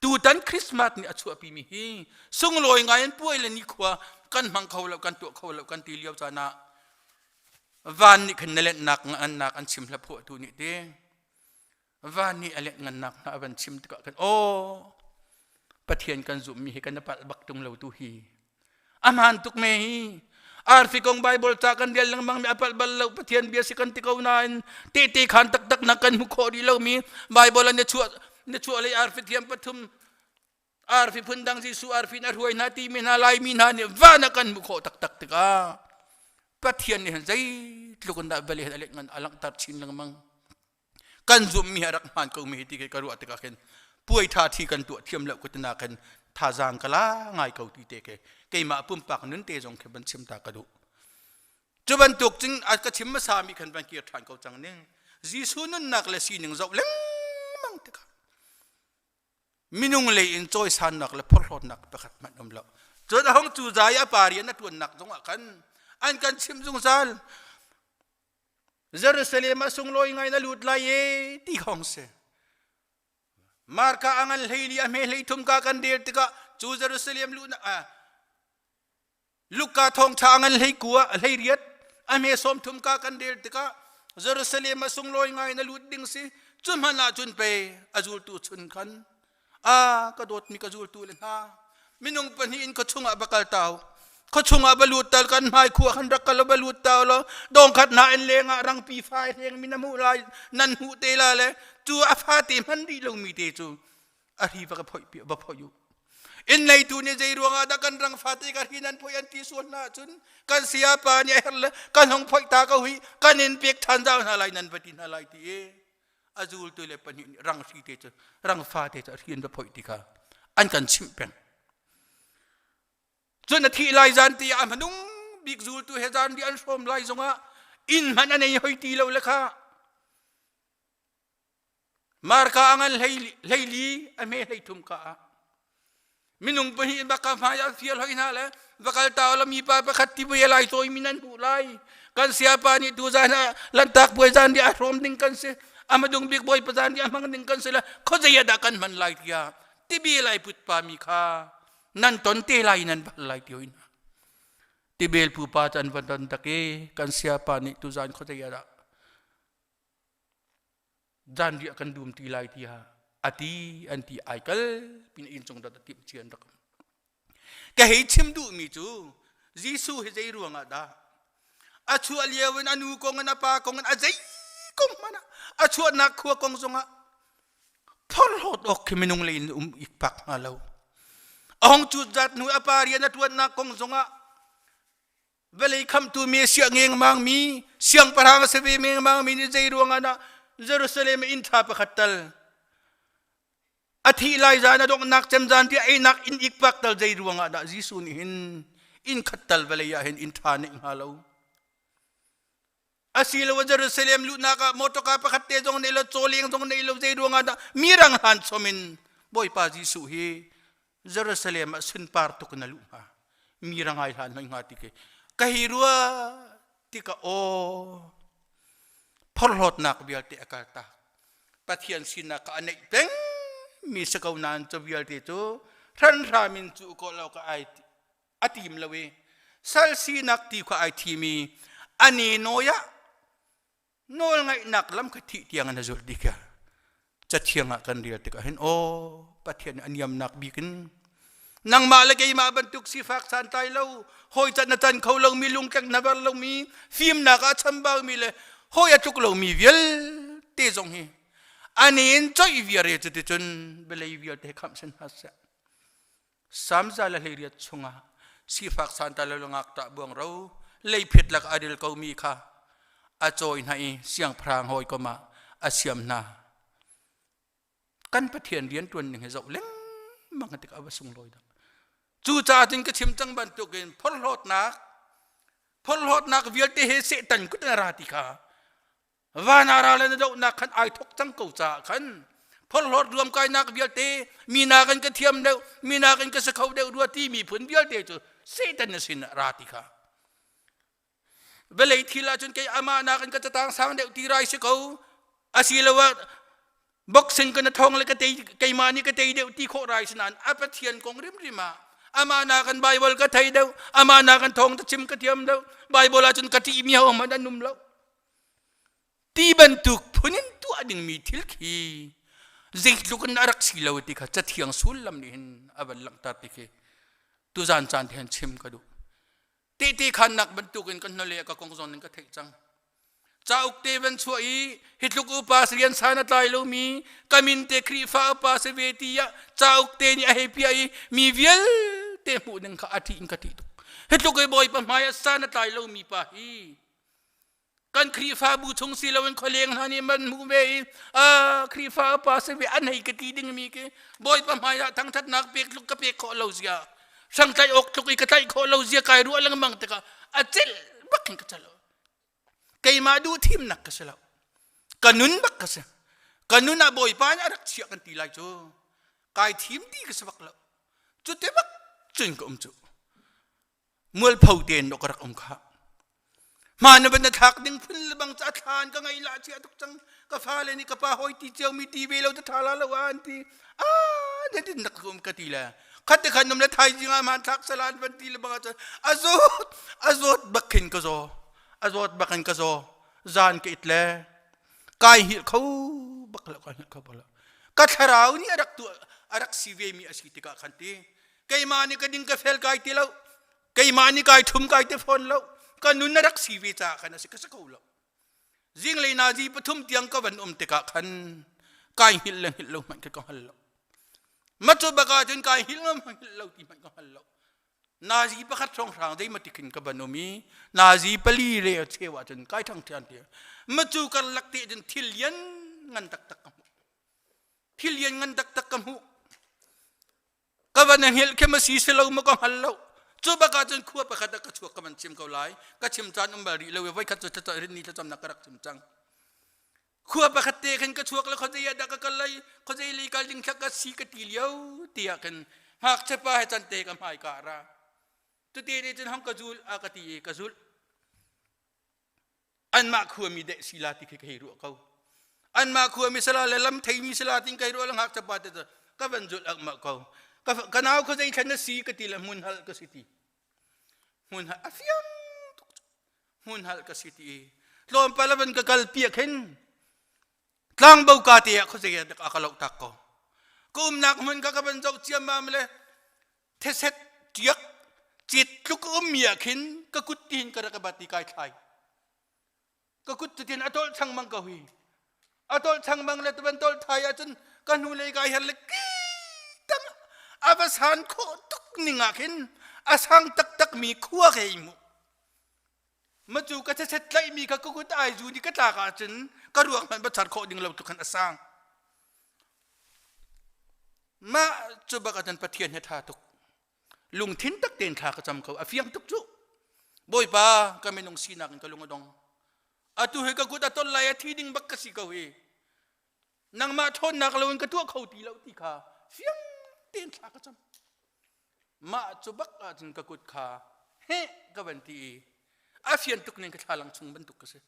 tutan Christmas nih a chuahpi mi hi sunglawi ngai in puai le nikhua kan hmang kho lo kan tuah kho lo kan ti lio caan ah van nih khin na lennak ngannak an chim hla phuahtu nih ti van nih a leh ngannak hna a van chim tikah khan aw Pathian kan zumhmi hi kan i palh bak tung lo tu hi a hmaan tuk me hi arfi kong Bible ca kan rel lengmang mi a palh bal lo Pathian bia si kan ti ko nain tehte khan taktak nak kan hmu khawh rih lomi Bible an chuah na chuah lei arfi thiam pathum arfi phundang Jesuh arfi na hruai hna ti mi hna Laimi hna nih van a kan hmu khawh taktak tikah Pathian nih zeitluk in dah vale a leh ngan a langhter chin lengmang. Kan zumhmi a rak hmaan ko mi hi ti ka ruah tikah khin puai tha thi kan tuah thiam lo ko tina khin thazaang ka la ngai ko ti te ke keimah pumpak nun te zong khi van chim ta ka duh. Cu bantuk cun a ka chim hmasa mi khan van kir ṭhan ko cang ning. Jesuh nunnak le sining zoh lengmang tikah minung lei in cawisannak le phorhlawtnak pakhat hmanh um lo. Cun a hong cu zai a pa rian a ṭuannak zongah khan an kan chim zungzal. Jerusalem a sunglawi ngai na lut lai e ti khong si. Marka a ngan hleili a hme hlei thum ka kan rel tikah cu Jerusalem luh Luka thawngṭha a ngan hlei kua a hlei riat a hme sawm thum ka kan rel tikah Jerusalem a sunglawi ngai na lut ding si cu hmanh ah cun pe a zultu chun khan a ka dawtmi ka zultu le hna minung pahnih in khuachung ah va kal tau khuachung ah va lut tal kan hmai khua khan rak kal va lut tau lo dong khat na in leng ah rangpi fai hleng mi na hmuh lai nan hmuh te la le cu a fa te hman rih lo mi te cu a hri va ka phoih va phoih u inn neitu nih zei ruangah dah kan rang fate ka hri nan phoih an ti sual hna ahcun kan sayapa nih a herh le kan hong phoih ta ko hi kan in pek ṭhan zau hna lai nan va ti hna lai ti i a zultu le pahnih nih rang hri te cu rang fate cu a hri an va phoih ti kha an kan chimh peng cun a thih lai zan ti ah a hmanung bik zultu he zan ri an hrawm lai zongah inn hmanh an ei hoi ti lo le kha Marka a ngan hleili a hme hleithum ka ah minung pahnih in baka hmai ah fial hoi hna le va kal ta la mi pa pakhat ti bui lai tawi mi nan hmuh lai kan siapa nih tu zan ah lantak buai zan di a hrawm ding kan si amadung bik bawi pazan di a hmang ding kan si le khuazei ah dah kan hman lai tiah tibi lai put pa mi kha nan ton te lai nan bal lai ti hoi hna tibel pupa can van ton tak i kan siapa nih tu zan khuazei ah dah zanriah kan dum ti lai tiah a ti an ti ai kal pin inn cung dat a timh cian rak ka hei chim duh mi cu Jesuh hi zei ruang ah dah a chuah lio in a nu kong in a pa kong in a zei kong hmanh ah a chuahnak khua kong zongah phorhlawt awk khi minung lei in um ikpak hnga lo a hong cut zat hnu a pa rian a ṭuannak kong zongah Vawlei khamtu mi siah ngengmang mi siangpahrang a si ve mengmang mi nih zei ruangah dah Jerusalem inn ṭha pakhat tal a thih lai zan a donghnak cem zan tiah einak inn ikpak tal zei ruangah dah Jesuh nih hin inn khat tal vawlei ah hin inn ṭha neih hnga lo asilo Jerusalem luhnak ah motorka pakhat te zong nei lo cawleng zong nei lo zei ruangah dah mi rang hlan chom in Bawipa Jesuh hi Jerusalem ah sunpar tuk na luh hnga mi rangai hlan hoi hnga ti khi ka hi rua ti ka aw phorhlawtnak vialte a kal tak Pathian sinak ka aneih peng mi si ko nain cu vialte cu hranhram in cu ko lo ka ai a tim lo i sal sinak ti kha ai thim i ani nawi ah nawlngaihnak lam kha thih tiang in a zulh dih kha cathiang ah kan rel tikah hin aw Pathian a niamnak bik in nangmah le keimah bantuk sifak santlai lo hawi can na can kho lomi lungtleng na var lomi fimnak ah chambau mi le hawi a tluk lomi vialte zong hi ani in coih viar e cuticun belei vialte khamh sin hna seh Samza le hleiriat chungah sifak santlai lo ngakṭah buangro leiphet lak a ril komi kha. A cawi hna i siangpahrang hawikom ah a siam hna. Kan Pathian rian ṭuan ning hi zoh lengmang tikah a va sunglawi dah. Cucaah cun ka chim cang bantukin phorhlawtnak phorhlawtnak vialte he Satan kut in a ra ti kha van ah ral na dohnak khan ai thok cang ko caah khan phorhlawt ruamkainak vialte mi nakin ka thiam deuh mi nakin ka si kho deuh rua ti mi phun vialte cu Satan na sin ah ra ti kha vawlei thil ahcun kei amah nakin ka catang sang deuh ti rai si ko asiloah boxing ka na thong le ka tei keimah nih ka tei deuh ti khawh rai si nain a Pathian kong rimrim ah amah nakin Bible ka thei deuh amah nakin thawng ta chim ka thiam deuh Bible ahcun ka ṭih mi ho hmanh an um lo ti bantuk phun in tuah dingmi thil khi zeitluk in a rak si lo ti kha cathiang sullam nih hin a van langhter ti khi tuzan caan te hin chim ka duh Tehte khannak bantukin kan hnale ka kong zong in ka theih cang. Cauk te van chuah i hi tluk upa rian san a tlai lomi ka min te Khrihfa upa si ve ti ah cauk te nih a hei piah i mi vialte hmuh ding kha a ṭih in ka ṭih tuk. Hi tluk i Bawipa hmai ah san a tlai lomi pa hi kan Khrihfabu chung si loin khualeng hna nih man hmuh ve i a Khrihfa upa si ve an hei ka ti dingmi khi Bawipa hmai ah thangṭhatnak pek tluk ka pek khawh lo zia hrangtlaih awk tluk i ka tlaih khawh lo zia kai ruah lengmang tikah a celh bak in ka celh keimah duh thimnak ka si lo ka nun bak ka si ka nun ah Bawipa nih a rak chiah kan ti lai cu kai thim ti ka si bak lo cu te bak cun ka um cu mualpho tein dawh ka rak um kha hma na van na thlak ding phun le bang ca thlan ka ngei la chia tuk cang ka fale nih ka pa hoi ti cio mi ti ve lo te tha la lo an ti a na din nak um ka ti le khat te khan nom le thai jing ah man thlak salan van ti le bang a azot azot bak khin ka zo azot bak in ka zo zan ka it le kai hil kho bak lo ka hil kho bak lo ka thlarau nih arak tu arak si ve mi asi tikah khan ti keimah nih ka ding ka fel kai ti lo keimah nih kai thum kai te fawn lo ka nun na rak si ve caah khan a si ka si ko lo zinglei nazi pathum tiang ka van um tikah khan kai hngilh le hngilh lo hmanh ka hngal lo ma cu baka cun kai hngilh ngam hngilh lo ti hmanh ka hngal lo nazi pakhat hrawnghrang zei ma tikin ka van um i nazi pali le cheu ah cun kai thang thian ti ma cu karlak te cun thil lian ngan taktak ka hmuh thil lian ngan taktak ka hmuh Ka van hngilh khi ma si si lo ma ka hngal lo. Cu bak ah cun khua pakhat ah ka chuak ka van chim ko lai. Ka chim caan um bal rih lo i voikhat cu thlacam rinni thlacamnak ka rak chim cang. Khua pakhat te khin ka chuak le khuazei ah dah ka kal lai, khuazei lei kal ding thla ka si ka ti lio tiah khin ngakchia pa he can te ka hmai ka ra. Cute nih cun hong ka zul a ka ti i ka zulh. Anmah khuami deh sila ti khi ka hei ruah ko. Anmah khuami sala le lam theimi sala tin kai ruah le ngakchia pa te ka van zulh akmah ko. Ka, ka nau kha zei thlen na si ka ti le hmun hal ka si ti. Hmun hal a fiang tuk. Hmun hal ka si ti. Tlawmpal a van ka kal piak hin tlangbo ka te ah khuazei ah ka loh tak ko. Ka umnak hmun ka ka van zoh ciammam le theset tiak cit tluk ummi ah khin ka kut tin ka rak bat i kai thlai ka kut tin a tolh changmang ko hi a tolh changmang le tuban tolh thai ahcun ka hnu lei kai her le ki tang a va san khawh tuk ning ah khin a sang taktak mi khua ke mu ma cu ka theset tlaih mi kha ka kut ai zu ni ka tlak ahcun ka ruak hmanh va char khawh ding lo tluk khan a sang Mah cu bak ahcun Pathian he ṭha tuk. Lungthin tak tein thla ka cam ko. A fiang tuk cu. Bawipa, ka minung sinak in ka lung a dong. Atu hi ka kut a tol lai a thi ding bak ka si ko hi. Nangmah ṭhawnnak loin ka tuah kho ti lo ti kha fiang tein thla ka cam. Mah cu bak ahcun ka kut kha heh ka van ti i a fian tuk ning ka thlalang chung bantuk ka si.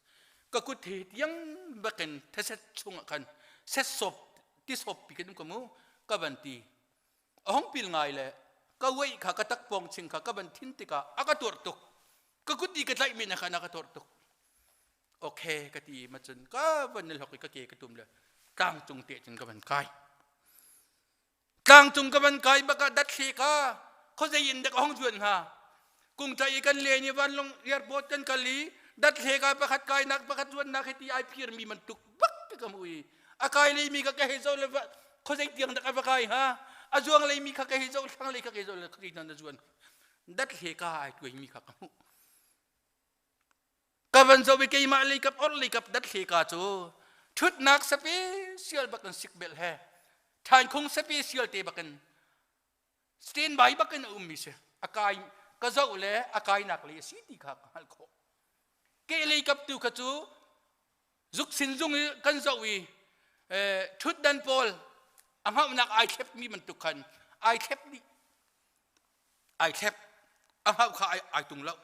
Ka kut he tiang bakin theset chungah khan set sop ti sop pi kan um ka mu ka van ti. A hong pil ngai le ka wei kha ka takpawng ching kha ka van thin tikah a ka tuarh tuk. Ka kut i ka tlaih mi na khan a ka tuarh tuk. Okay ka ti ma cun ka van nil hok i ka ke ka tum le tlang cung te cun ka van kai. Tlangcung ka van kai bak ah datthli ka khuazei in dek a hong zuan hnga. Kungṭai i kan len i vanlawng airport kan kal i dathle ka pakhat kainak pakhat zuannak hi ti ai phirmi bantuk bak ka hmu i a kai leimi ka ka hei zoh le khuazei tiang dak a va kai hnga a zuang leimi kha ka hei zoh thlang lei kha ka hei zoh le khuazei na zuan dathle ka ai tuaimi kha ka hmuh. Ka van zoh i keimah lei kap or lei kap dat hle ka cu thutnak special bakin sik bel he thainkhung special te bakin stand by bakin a ummi si. A kai ka zoh le a kainak lei a si ti kha ka hngalh khawh. Ke lei kap tu kha cu zuk sin zung i kan zoh i thutdan pawl a hngauhnak ai thlep mi bantuk khan ai thlep dih. Ai thlep. A hngauh kha ai tung lo.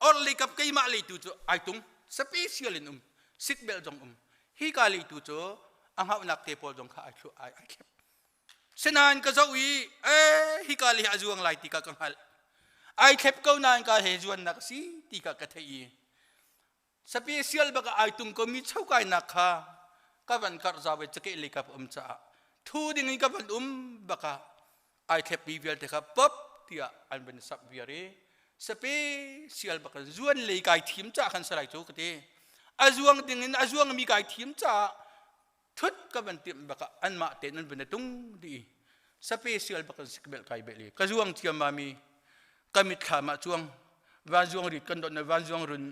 Or lei kap keimah lei tu cu ai tung. Special in um. Sik bel zong um. Hi ka lei tu cu a hngauhnak te pawl zong kha ai thlu ai ai thlep. Sinain ka zoh i eh hika le a zuang lai ti ka ka hngalh. Ai thlep ko nain ka he zuannak si ti ka ka theih i special bak ai tung ko mi chokainak kha ka van karh zau i cakeh lei ka um caah thu ding in ka van um baka ai thlep mi vialte kha pop tiah an van sap viar i special bak zuan lei kai thim ca khan salai cu ka ti. A zuang ding in a zuang mi kai thim caah thut ka van timh bak ah anmah tein an van i tung dih i special bak in sik bel kai bel i ka zuang ciammam i ka mitthlam ah cuang vanzuang rit kan dot na vanzuang run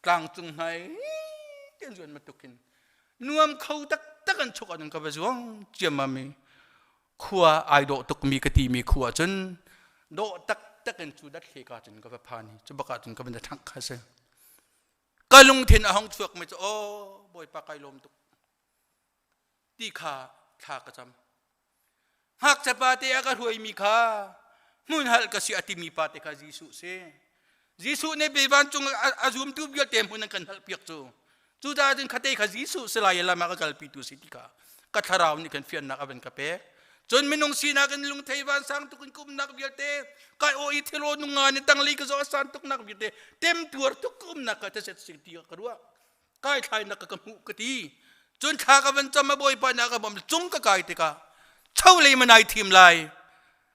tlang cung hnai tian zuan matuk in nuam kho taktak an chuk an ka va zuang ciammam i khua ai dawh tuk mi ka ti mi khua cun dawh taktak in cu dat hle ka cun ka va phan i cu bak ah cun ka van thangh kha si. Ka lungthin a hong chuak mi cu aw Bawipa kai lawm tuk ti kha thla ka cam. Ngakchia pa te a ka hruai mi kha hmun hal ka si a timi pa te kha Jesuh si. Jesuh nih be vancung a zumtu vialte hmun an kan halh piak cu. Cucaah cun khate kha Jesuh si lai lam ah ka kalpi tu si ti kha ka thlarau nih khan fiannak a van ka pek. Cun minung sinak in lungthei vansang tuk in kumnak vialte kai aw i thilo nunga ni tangli ka zo asan tuk nak vialte temtuar tuk umnak ka taset sing ti ka ruah kai thlai nak ka hmuh ka ti. Cun thla ka van cam a Bawipa na ka bom cung ka kai tikah cho lei manai thim lai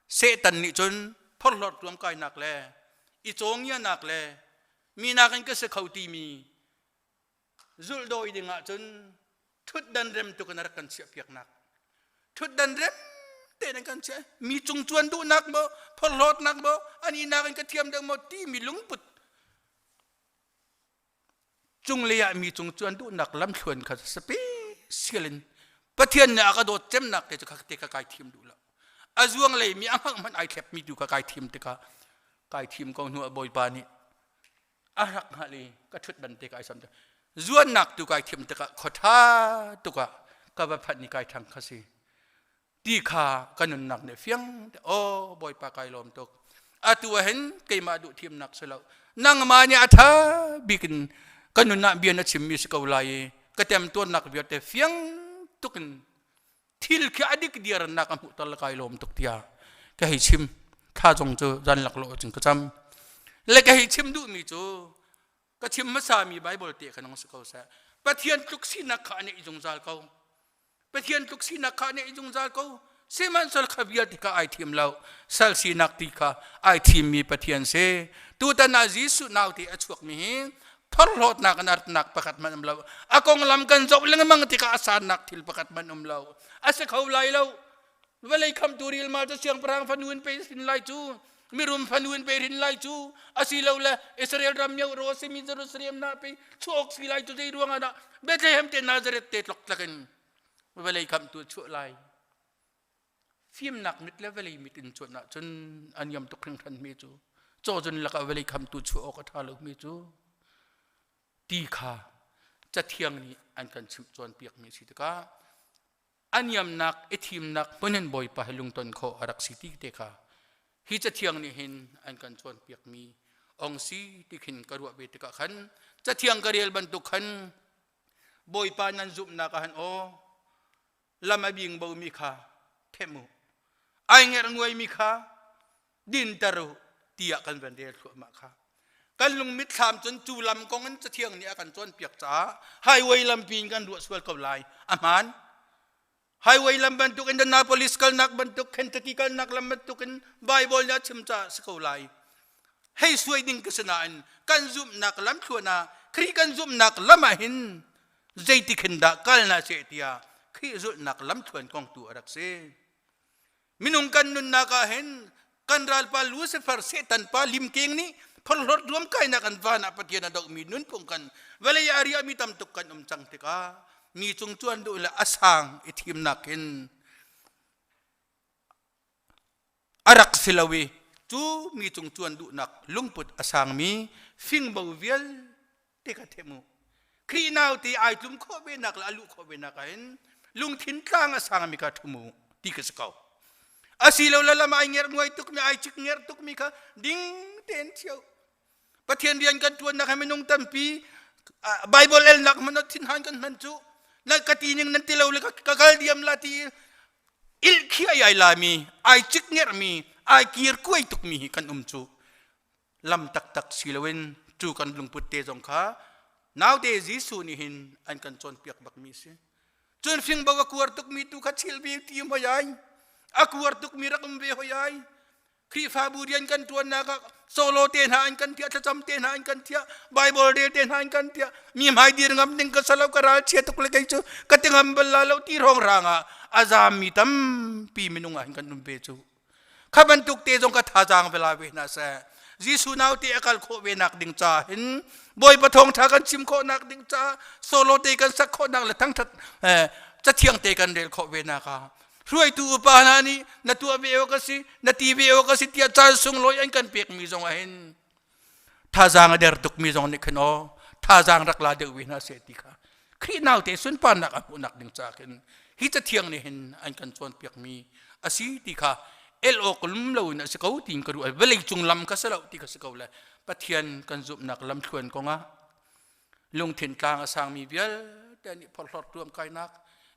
Satan nih cun phorhlawt ruam kai nak le i cawngia nak le mi nakin ka si kho ti mi zulhdawi ding ahcun thutdan rem tuk in a rak kan chiahpiaknak thutdan rem tein an kan chiah. Mi cung cuan duhnak maw, phorhlawtnak maw, ani nakin ka thiam deuh maw timi lungput cunglei ah mi cung cuan duhnak lamthluan kha special in Pathian nih a ka dawt cemnak te cu kha te ka kai thim duh lo. A zuang lei mi a hngak hmanh ai thlep mi tu kha kai thim tikah kai thim ko hnu ah Bawipa nih a rak hngalh i ka ṭhut bante kai sam. Zuannak tu kai thim tikah khuaṭha tuk ah ka va phanh i kai ṭhang kha si ti kha ka nunnak nih fiang te aw Bawipa kai lawm tuk. Atu ah hin keimah duh thimnak si lo, nangmah nih a ṭha bik in ka nun ah bia na chimmi si ko lai i ka temtuarnak vialte fiang tuk in thil khi a dik diarnak a hmuh tal kai lawm tuk tiah ka hei chim. Thla zong cu zan lak lo cun ka cam le ka hei chim duhmi cu ka chim hmasa mi Bible te kha nang si ko seh. Pathian tluk sinak kha a neih zungzal ko. Pathian tluk sinak kha a neih zungzal ko, sihmanhsehlaw kha vialte kha ai thim lo. Sal sinak ti kha ai thimmi Pathian si. Tutan ah Jesuh naute a chuakmi hi phorhlawtnak in artnak pakhat hmanh um lo. A konglam kan zoh lengmang tikah a sannak thil pakhat hmanh um lo. A si kho lai lo. Vawlei khamtu rilmal cu siangpahrang fanu in pe hrin lai cu, mirum fanu in pe hrin lai cu, asilole Israel ram myo ro simi Jerusalem na pe chuak si lai cu. Zei ruangah dah Bethlehem te Nazareth te tlok in vawlei khamtu chuah lai? Fimnak mit le vawlei mit in cuanh ahcun an yam tuk hringhran mi cu cawzun lakah vawlei khamtu chuah awk a ṭha lo mi cu ti kha Cathiang nih an kan chimh cawnpiak mi si tikah a niamnak i thimnak hmun in Bawipa he lungton khawh a rak si ti te kha hi Cathiang nih hin an kan cawnpiak mi ong si ti khin ka ruah ve tikah khan Cathiang ka rel bantuk khan Bawipa nan zumhnak ah han aw lam a bing bomi kha them u, ai ngerh nguaimi kha dinter u tiah kan van rel thluahmah kha kan lung mitthlam cun cu lam kong in Cathiang nih a kan cawnpiak caah highway lampi in kan ruah sual ko lai. A hmaan, highway lam bantuk Indianapolis kalnak bantuk, Kentucky kalnak lam bantuk in Bible nih a chim caah si ko lai. Hei suai ding ka si nain kan zumhnak lam thluan ah Khrih kan zumhnak lam ah hin zeiti khin dah kal na seh tiah Khrih zulhnak lamthluan kong tu a rak si. Minung kan nunnak ah hin kan ralpa Lucifer Satan pa limkeng nih. Phorhlawt ruam kainak an van ah Pathian a dohmi nunphung kan vawlei ah a riahmi tam tuk kan um cang tikah mi cung cuan duh le a sang i thimnak in a rak si lo i cu mi cung cuan duhnak lungput a sangmi fingbo vialte kha them u. Khrih naute ai tlum khawh ve nak le a luh khawh ve nak ah hin lungthin tlang a sangmi kha ṭhum u ti ka si ko. Asilo le lam ai ngerh nguai tukmi ai cik ngerh tukmi kha ding tein thio. Pathian rian kan ṭuannak he minung tampi Bible elnak hmanh ah thinhan kan hman cu na ka ti ning nan ti lo le ka kal diam la ti il khi ai ai lami ai cik ngerhmi ai kir kuai tukmi hi kan um cu lam taktak si loin cu kan lungput te zong kha naute Jesuh nih hin an kan cawnpiak bakmi si. Cun fingbo a kuar tukmi tu kha chil ve ti hoi ai a kuar tukmi rak um ve hoi ai Khrihfabu rian kan ṭuannak ah solo te hna an kan thiah thlacam te hna an kan thiah Bible rel te hna an kan thiah mi hmai dir ngam ding ka salo ka ral chia tuk le kei cu ka ti ngam bal la lo ti rong rang ah a zaam mi tampi minung ah hin kan um ve cu kha bantuk te zong ka thazaang vela ve hna seh Jesuh naute a kal khawh ve nak ding ca hin Bawipa thawngṭha kan chim khawh nak ding ca solo te kan sak khawh nak le thangṭhat cathiang te kan rel khawh ve nak ah hruaitu upa hna nih na tuah ve awk a si na ti ve awk a si tiah caan sunglawi an kan pek mi zong ah hin thazaang a der tuk mi zong nih khin aw thazaang rak la deuh ve hna seh ti kha Khrih naute sunparnak a hmuhnak ding ca khin hi cathiang nih hin an kan cawnpiak mi a si ti kha el awk lum lo in a si ko tiin ka ruah vawlei cung lam kha si lo ti kha si ko le Pathian kan zumhnak lamthluan kongah lungthin tlang a sangmi vialte nih phorhlawt tuam kainak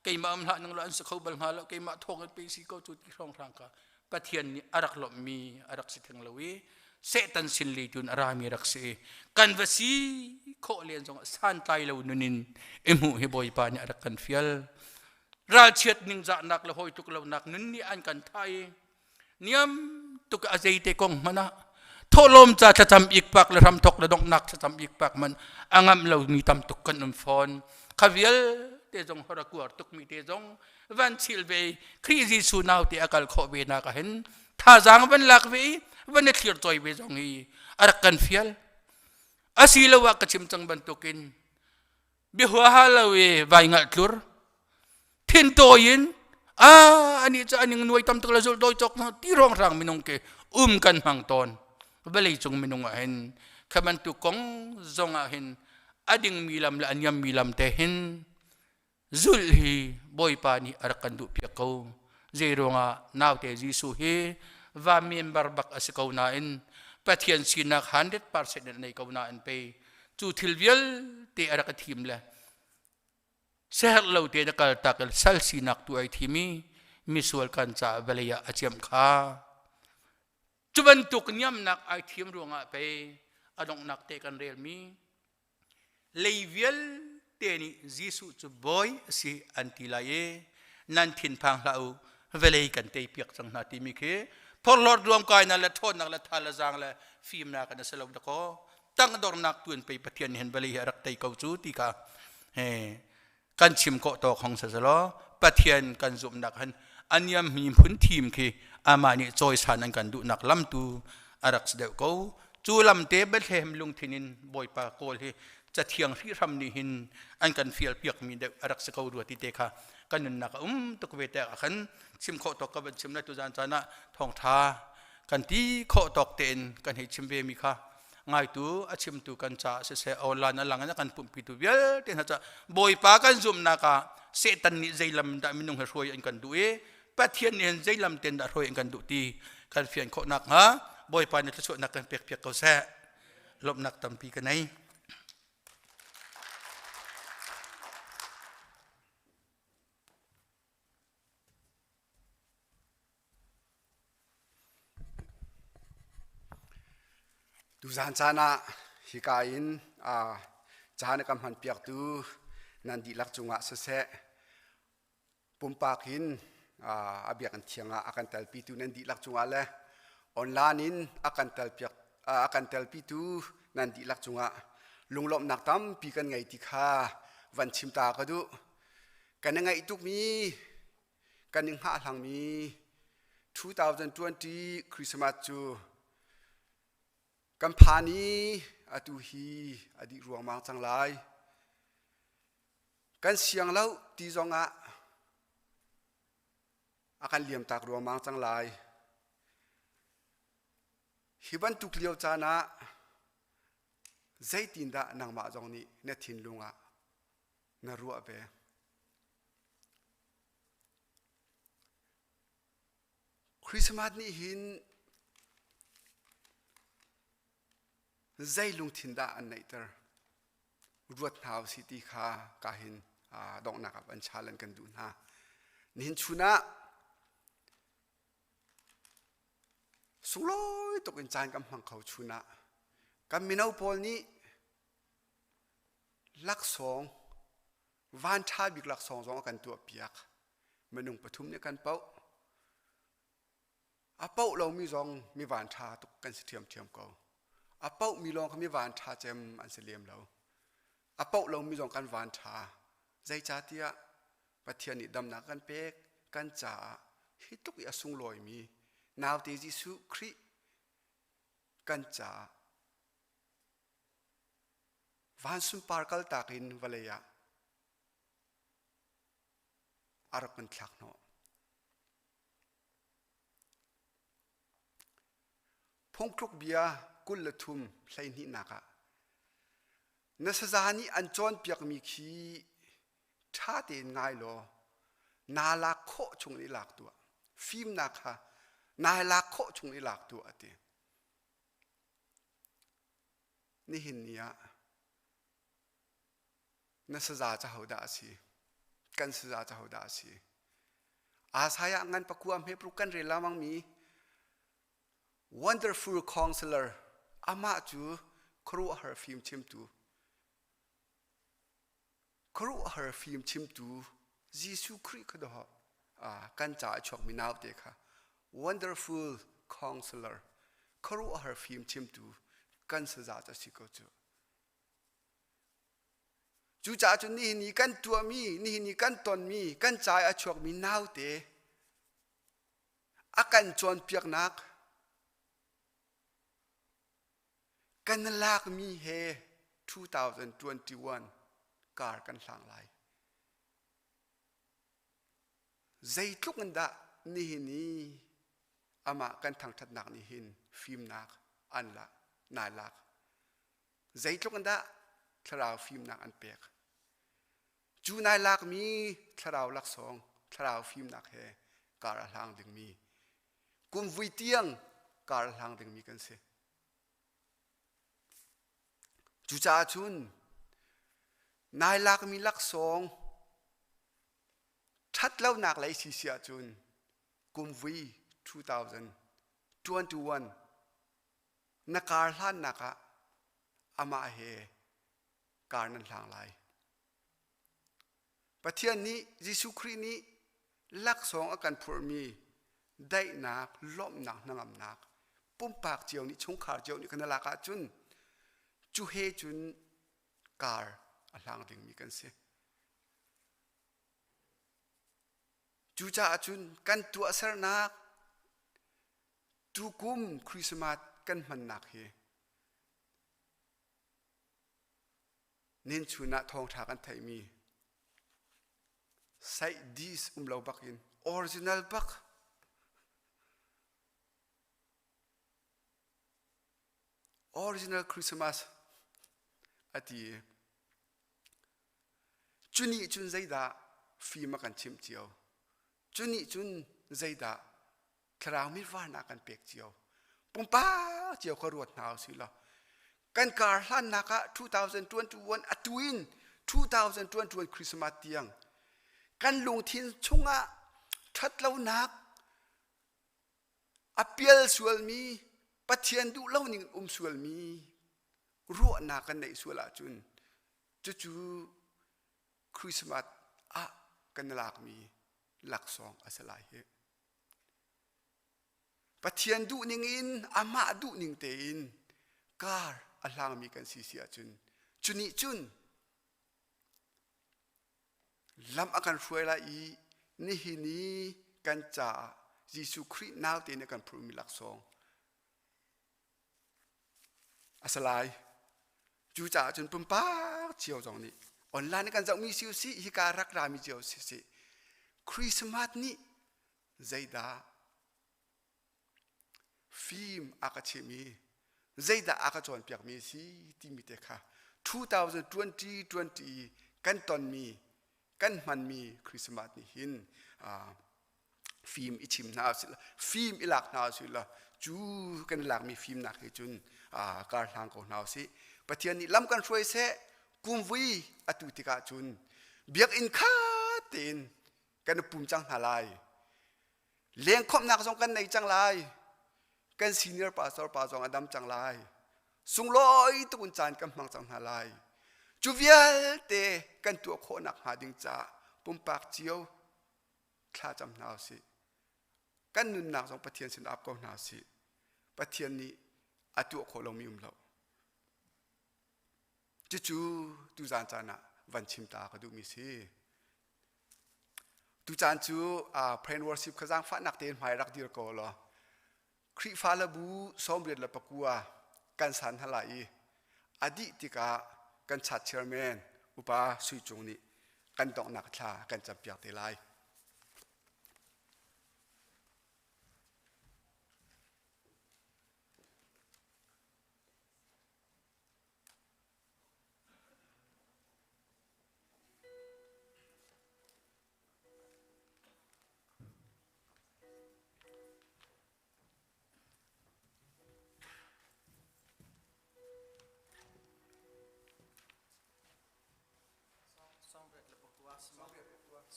keimah um hlah nang lo an si kho bal hnga lo keimah thawng in pe si ko cu ti hrawng hrang kha Pathian nih a rak lawmhmi a rak si theng lo i Satan sin lei tun a rami rak si i kan va si khawh len zong santlai lo nun in i hmuh hi Bawipa nih a rak kan fial ralchiat ningzahnak le hawi tluk lonak nun nih an kan thah i niam tuk a zeite kong hmanh ah thawhlawm ca thlacam ikpak le hramthok le donghnak thlacam ikpak man a ngamh lomi tam tuk kan um fawn kha vialte zong hor a kuar tukmi te zong van chil ve Khrih Jesuh naute a kal khawh ve nak ah hin thazaang van lak ve i van i thlir choi ve zong hi a rak kan fial asiloah ka chim cang bantukin biahuaha lo i vai ngalh tlur thin tawi in a ani cu aning nuai tam tuk le zul doi cok ti rong rang minung ke um kan hmang tawn vawlei cung minung ah hin kha bantuk kong zong ah hin a ding mi lam le a niam mi lam te hin Zulh hi Bawipa nih a rak kan duhpiak ko. Zeiruangah naute Jesuh hi va member bak a si ko nain Pathian sinak 100% in nei ko nain pei cu thil vialte a rak i thim le seher lo te na kal tak sal sinak tu ai thim i misual kan caah vawlei ah a ciam kha cu bantuk niamnak ai thim ruangah pei a donghnak te kan relmi Lei vialte nih Jesuh cu Bawi a si an ti lai i nan thinphang hlah u vawlei kan teipiak cang hna timi khi phorhlawt ruamkainak le ṭhawnnak le tha le zaang le fimnak an si lo dakaw tangdornak tuan pei Pathian nih hin vawlei hi a rak tei ko cu ti kha kan chim khawh tawk hong selaw Pathian kan zumhnak hin a niammi phun thim khi amah nih cawisan an kan duhnak lam tu a rak si deuh ko cu lam te Bethlehem lungthin in Bawipa kawl hi cathiang hrihhram nih hin an kan fial piakmi deuh a rak si ko rua ti te kha kan nunnak a um tuk ve te ah khan chim khawh tawk ka van chim le tuzan caan ah thawngtha kan ti khawh tawk tein kan hei chim ve mi kha ngaitu a chimtu kan caah siseh online a lang in a kan pumhpitu vialte hna caah Bawipa kan zumhnak ah Satan nih zei lam dah minung he hruai an kan duh i Pathian nih hin zei lam ten dah hruai an kan duh ti kan fian khawh nakhnga Bawipa nih thluachuahnak kan pek piak ko seh lawmhnak tampi ka nei. Tuzaan caan ah hika in caan a kan hmanpiaktu nan dihlak cungah siseh, pumpak in a biakinn thiang ah a kan telpitu nan dihlak cungah le online in a kan telpiak a kan telpitu nan dihlak cungah lunglawmhnak tampi kan ngei ti kha van chim ta ka duh. Kan i ngaih tukmi kan i hngahhlangmi 2020 Christmas cu Kan phan i atu hi a dih ruangmang cang lai. Kan siang lo ti zongah a kan liamtak ruangmang cang lai. Hi bantuk lio caan ah zeitindah nangmah zong nih na thinlung ah na ruah ve? Christmas nih hin zei lungthin dah an neihter? Ruat hna usih ti kha ka hin donghnak ah an challenge kan duh hna. Nihin chun ah sunglawi tuk in caan kan hmang kho chun ah kan mino pawl nih laksawng van ṭha bik laksawng zong a kan tuahpiak. Minung pathum nih kan poh. A poh lomi zong mi van ṭha tuk kan si ṭhiamṭhiam ko. A pohmi lawng kha mi van ṭha cem an si lem lo. A poh lomi zong kan van ṭha. Zeicahtiah Pathian nih damnak kan pek kan caah hi tluk i a sunglawimi naute Jesuh Khrih kan caah van sunpar kaltak in vawlei ah a rak kan thlak hnawh. Phungthluk bia 23 hleihnihnak ah na saza nih an cawnpiakmi khi ṭha tein ngai law naa lak khawh chung in i lak tuah. Fimnak kha naa lak khawh chung in i lak tuah a ti. Nihin ni ah na saza cu hodah a si? Kan saza cu hodah a si? Isaiah ngan pakua hme pruk kan rel lengmang mi wonderful counselor amah cu khuaruahhar fim chimtu khuaruahhar fim chimtu Jesuh Khrih kha dawh kan ca a chuakmi naute kha wonderful counselor khuaruahhar fim chimtu kan saza cu a si ko cu. Cucaah cun nihin i kan tuahmi, nihin i kan tonmi, kan ca i a chuakmi naute a kan cawnpiaknak kan lakmi he 2021 kar kan hlang lai. Zeitluk in dah nihin i amah kan thangṭhatnak nih hin fimnak an lak, nai lak. Zeitluk in dah thlarau fimnak an pek. Cu nai lakmi thlarau laksawng, thlarau fimnak he kar a hlang dingmi, kum vui tiang kar a hlang dingmi kan si. Cucaah cun nai lakmi laksawng ṭhatlonak lei si si ahcun kum vui 2021 na kar hlannak ah amah he kar nan hlang lai. Pathian nih Jesuh Khrih nih laksawng a kan phurhmi daihnak, lawmhnak, hnangamnak pumpak cio nih chungkhar cio nih kan lak ahcun cu he cun kar a hlang dingmi kan si. Cucaah cun kan tuahsernak tukum Christmas kan hmannak hi ninchun ah thawngṭha kan theihmi saih dis um lo bak in original bak original Christmas a ti i cu nih cun zeidah fim a kan chimh cio cu nih cun zeidah thlarau mitvarnak kan pek cio pumpak cio kha ruat hna usih law kan kar hlannak ah 2021 atu in 2021 Christmas tiang kan lungthin chungah ṭhatlonak a pial sualmi Pathian duh lo ning um sualmi ruahnak kan neih sual ahcun cucu Christmas ah kan lakmi laksawng a si lai hi. Pathian duhning in amah duhning tein kar a hlangmi kan si si ahcun cu nih cun lam a kan hruai lai i nihin i kan caah Jesuh Khrih naute nih a kan phurhmi laksawng. A si lai. Cucaah cun pumpak cio zong nih online kan zohmi si usih, hika rak rami cio si sih, Christmas nih zeidah fim a ka chimh i zeidah a ka cawnpiakmi a si timi te kha 2020 20 kan tonmi kan hmanmi Christmas nih hin fim i chim hna usih law fim i lak hna usih law cu kan i lakmi fimnak he cun kar hlang ko hna usih. Pathian nih lam kan hruai seh. Kumvui atu tikah cun biakinn khat tein kan i pum cang hna lai, lengkhawmhnak zong kan nei cang lai, kan senior pastor pa zong a dam cang lai, sunglawi tuk in caan kan hmang cang hna lai. Cu vialte kan tuah khawhnak hnga ding caah pumpak cio thla cam hna usih, kan nunnak zong Pathian sin ap ko hna usih. Pathian nih a tuah khawh lomi um lo. Cucu tuzan caan ah van chim ta ka duhmi si. Tucaan cu prayer worship kha zaangfahnak tein hmai rak dir ko law Khrihfa le bu 99 kan san hna lai i a dih tikah kan chat chairman upa Sui Cung nih kan donghnak thla kan campiak te lai.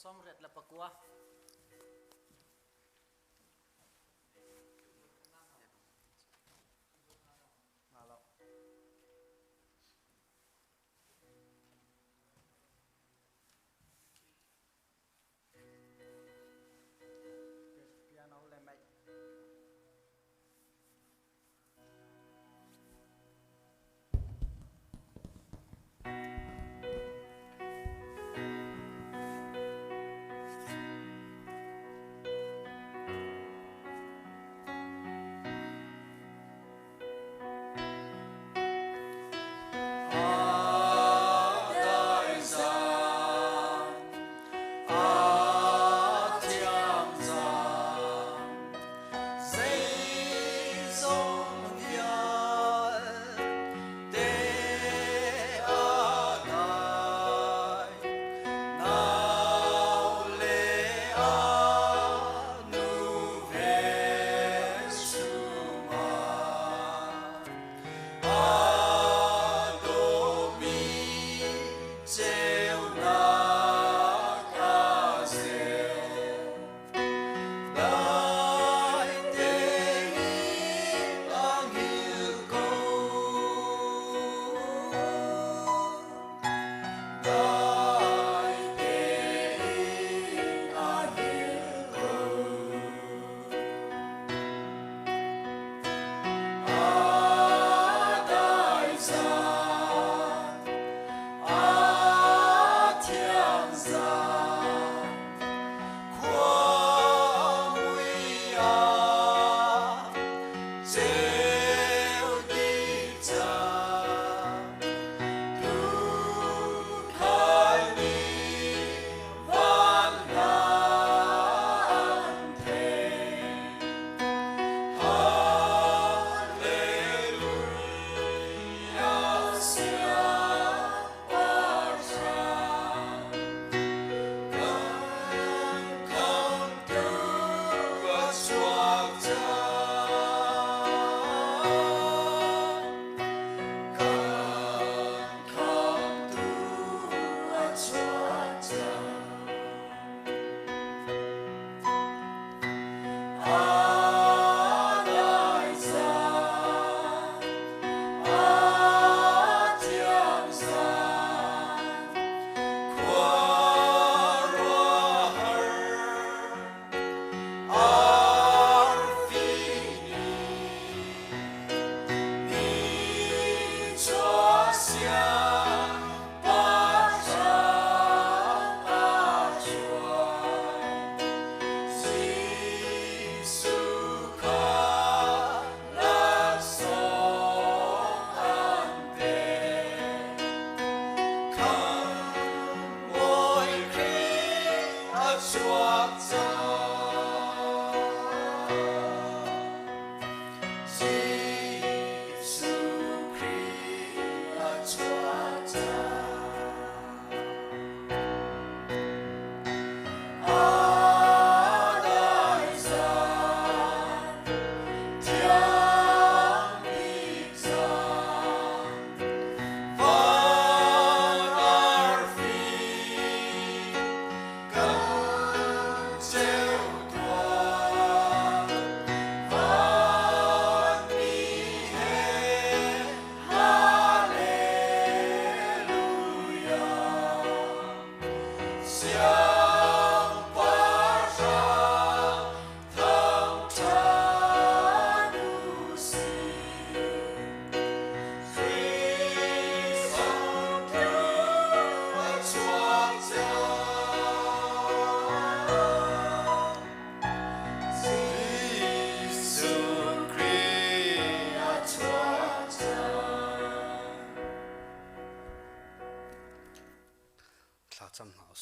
Sawmriat le pakua. Piano le mic.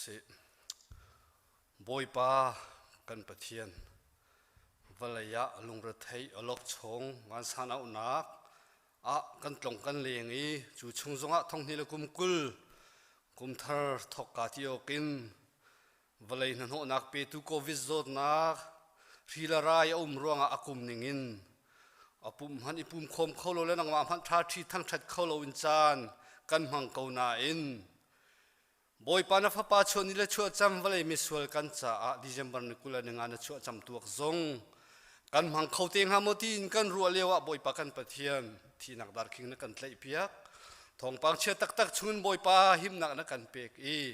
usih. Bawipa kan Pathian, vawlei ah lungrethei awlokchong vansan auhnak ah kan tlong kan leng i cu chung zongah thonghnih le kum 20 kumthar thawkka ti awkin vawlei hnahnawhnak petu COVID zawtnak hri le rai a um ruangah a kum ningin a pum hmanh i pum khawm kho lo le nangmah hmanh ṭha ṭhi thangṭhat kho lo in caan kan hmang ko nain Bawipa na fapa chuah ni le chuahcam vawlei misual kan caah December ni 25 na chuahcam tuak zong kan hmang kho te hnga maw tiin kan ruah lio ah Bawipa kan Pathian thihnak darkhing na kan tlaihpiak. Thawngpang chia taktak chungin Bawipa himnak na kan pek i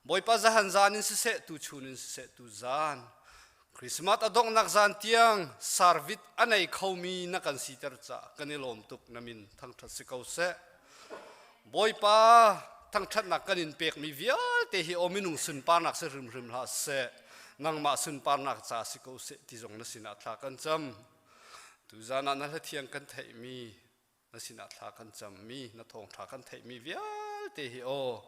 Bawipa zahan zan in siseh tu chun in siseh tu zan Christmas a donghnak zan tiang sarvit a nei khomi na kan siter caah kan i lawm tuk na min thangṭhat si ko seh. Bawipa thangṭhatnak kan in pekmi vialte hi aw minung sunparnak si hrimhrim hlah seh nangmah sunparnak ca si ko seh ti zong na sinah thla kan cam. Tuzan ah na hlathiang kan theihmi na sinah thla kan cammi na thawngṭha kan theihmi vialte hi aw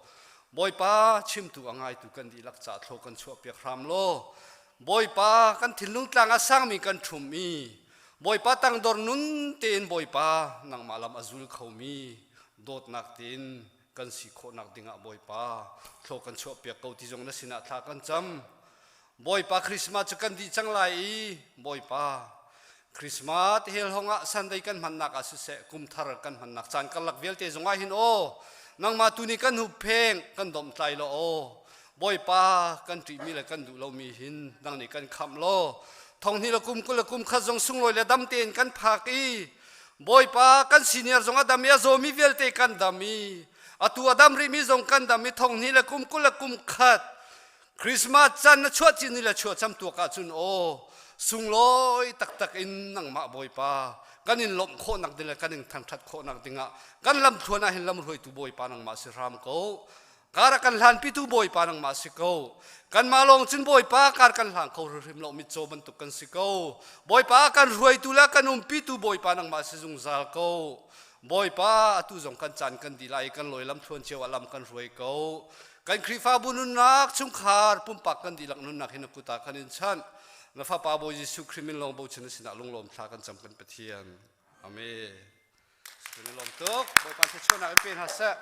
Bawipa chimtu a ngaitu kan dihlak ca thlaw kan chuahpiak hram law Bawipa kan thinlung tlang a sangmi kan ṭhum i Bawipa tangdor nun tein Bawipa nangmah lam a zul khomi dawtnak tein kan si khawhnak dingah Bawipa thlaw kan chuahpiak ko ti zong na sinah thla kan cam Bawipa Christmas cu kan dih cang lai i Bawipa Christmas hel hong ah Sunday kan hmannak ah siseh kumthar kan hmannak caan karlak vialte zongah hin aw nangmah tu nih kan huppheng kan domhtlai law aw Bawipa kan ṭihmi le kan duh lomi hin nang nih kan khamh law thong hnih le kum 20 le kum khat zong sunglawi le dam tein kan phak i Bawipa kan senior zong a dam i a zawmi vialte kan dam i atu a dam rihmi zong kan dam i thong hnih le kum 20 le kum khat Christmas caan na chuah cin ni le chuah cam tuak ahcun aw sunglawi taktak in nangmah Bawipa kan in lawmh khawhnak ding le kan in thangṭhat khawhnak dingah kan lamthluan ah hin lamhruaitu Bawipa nangmah si hram ko. Kar a kan hlanpitu Bawipa nangmah si ko. Kanmah lawng cun Bawipa kar kan hlang kho hrimhrim lo mitcaw bantuk kan si ko. Bawipa kan hruaitu le kan umpitu Bawipa nangmah si zungzal ko. Bawipa atu zong kan caan kan dih lai i kan lawi lamthluan cio ah lam kan hruai ko. Kan Khrihfabu nunnak chungkhar pumpak kan dihlak nunnak hi na kut ah kan in chanh. Na Fapa Bawi Jesuh Khrih min lawng bochan na sinah lunglawm thla kan cam kan Pathian. Amen. Kan i lawm tuk. Bawipa thluachuahnak in pe hna seh.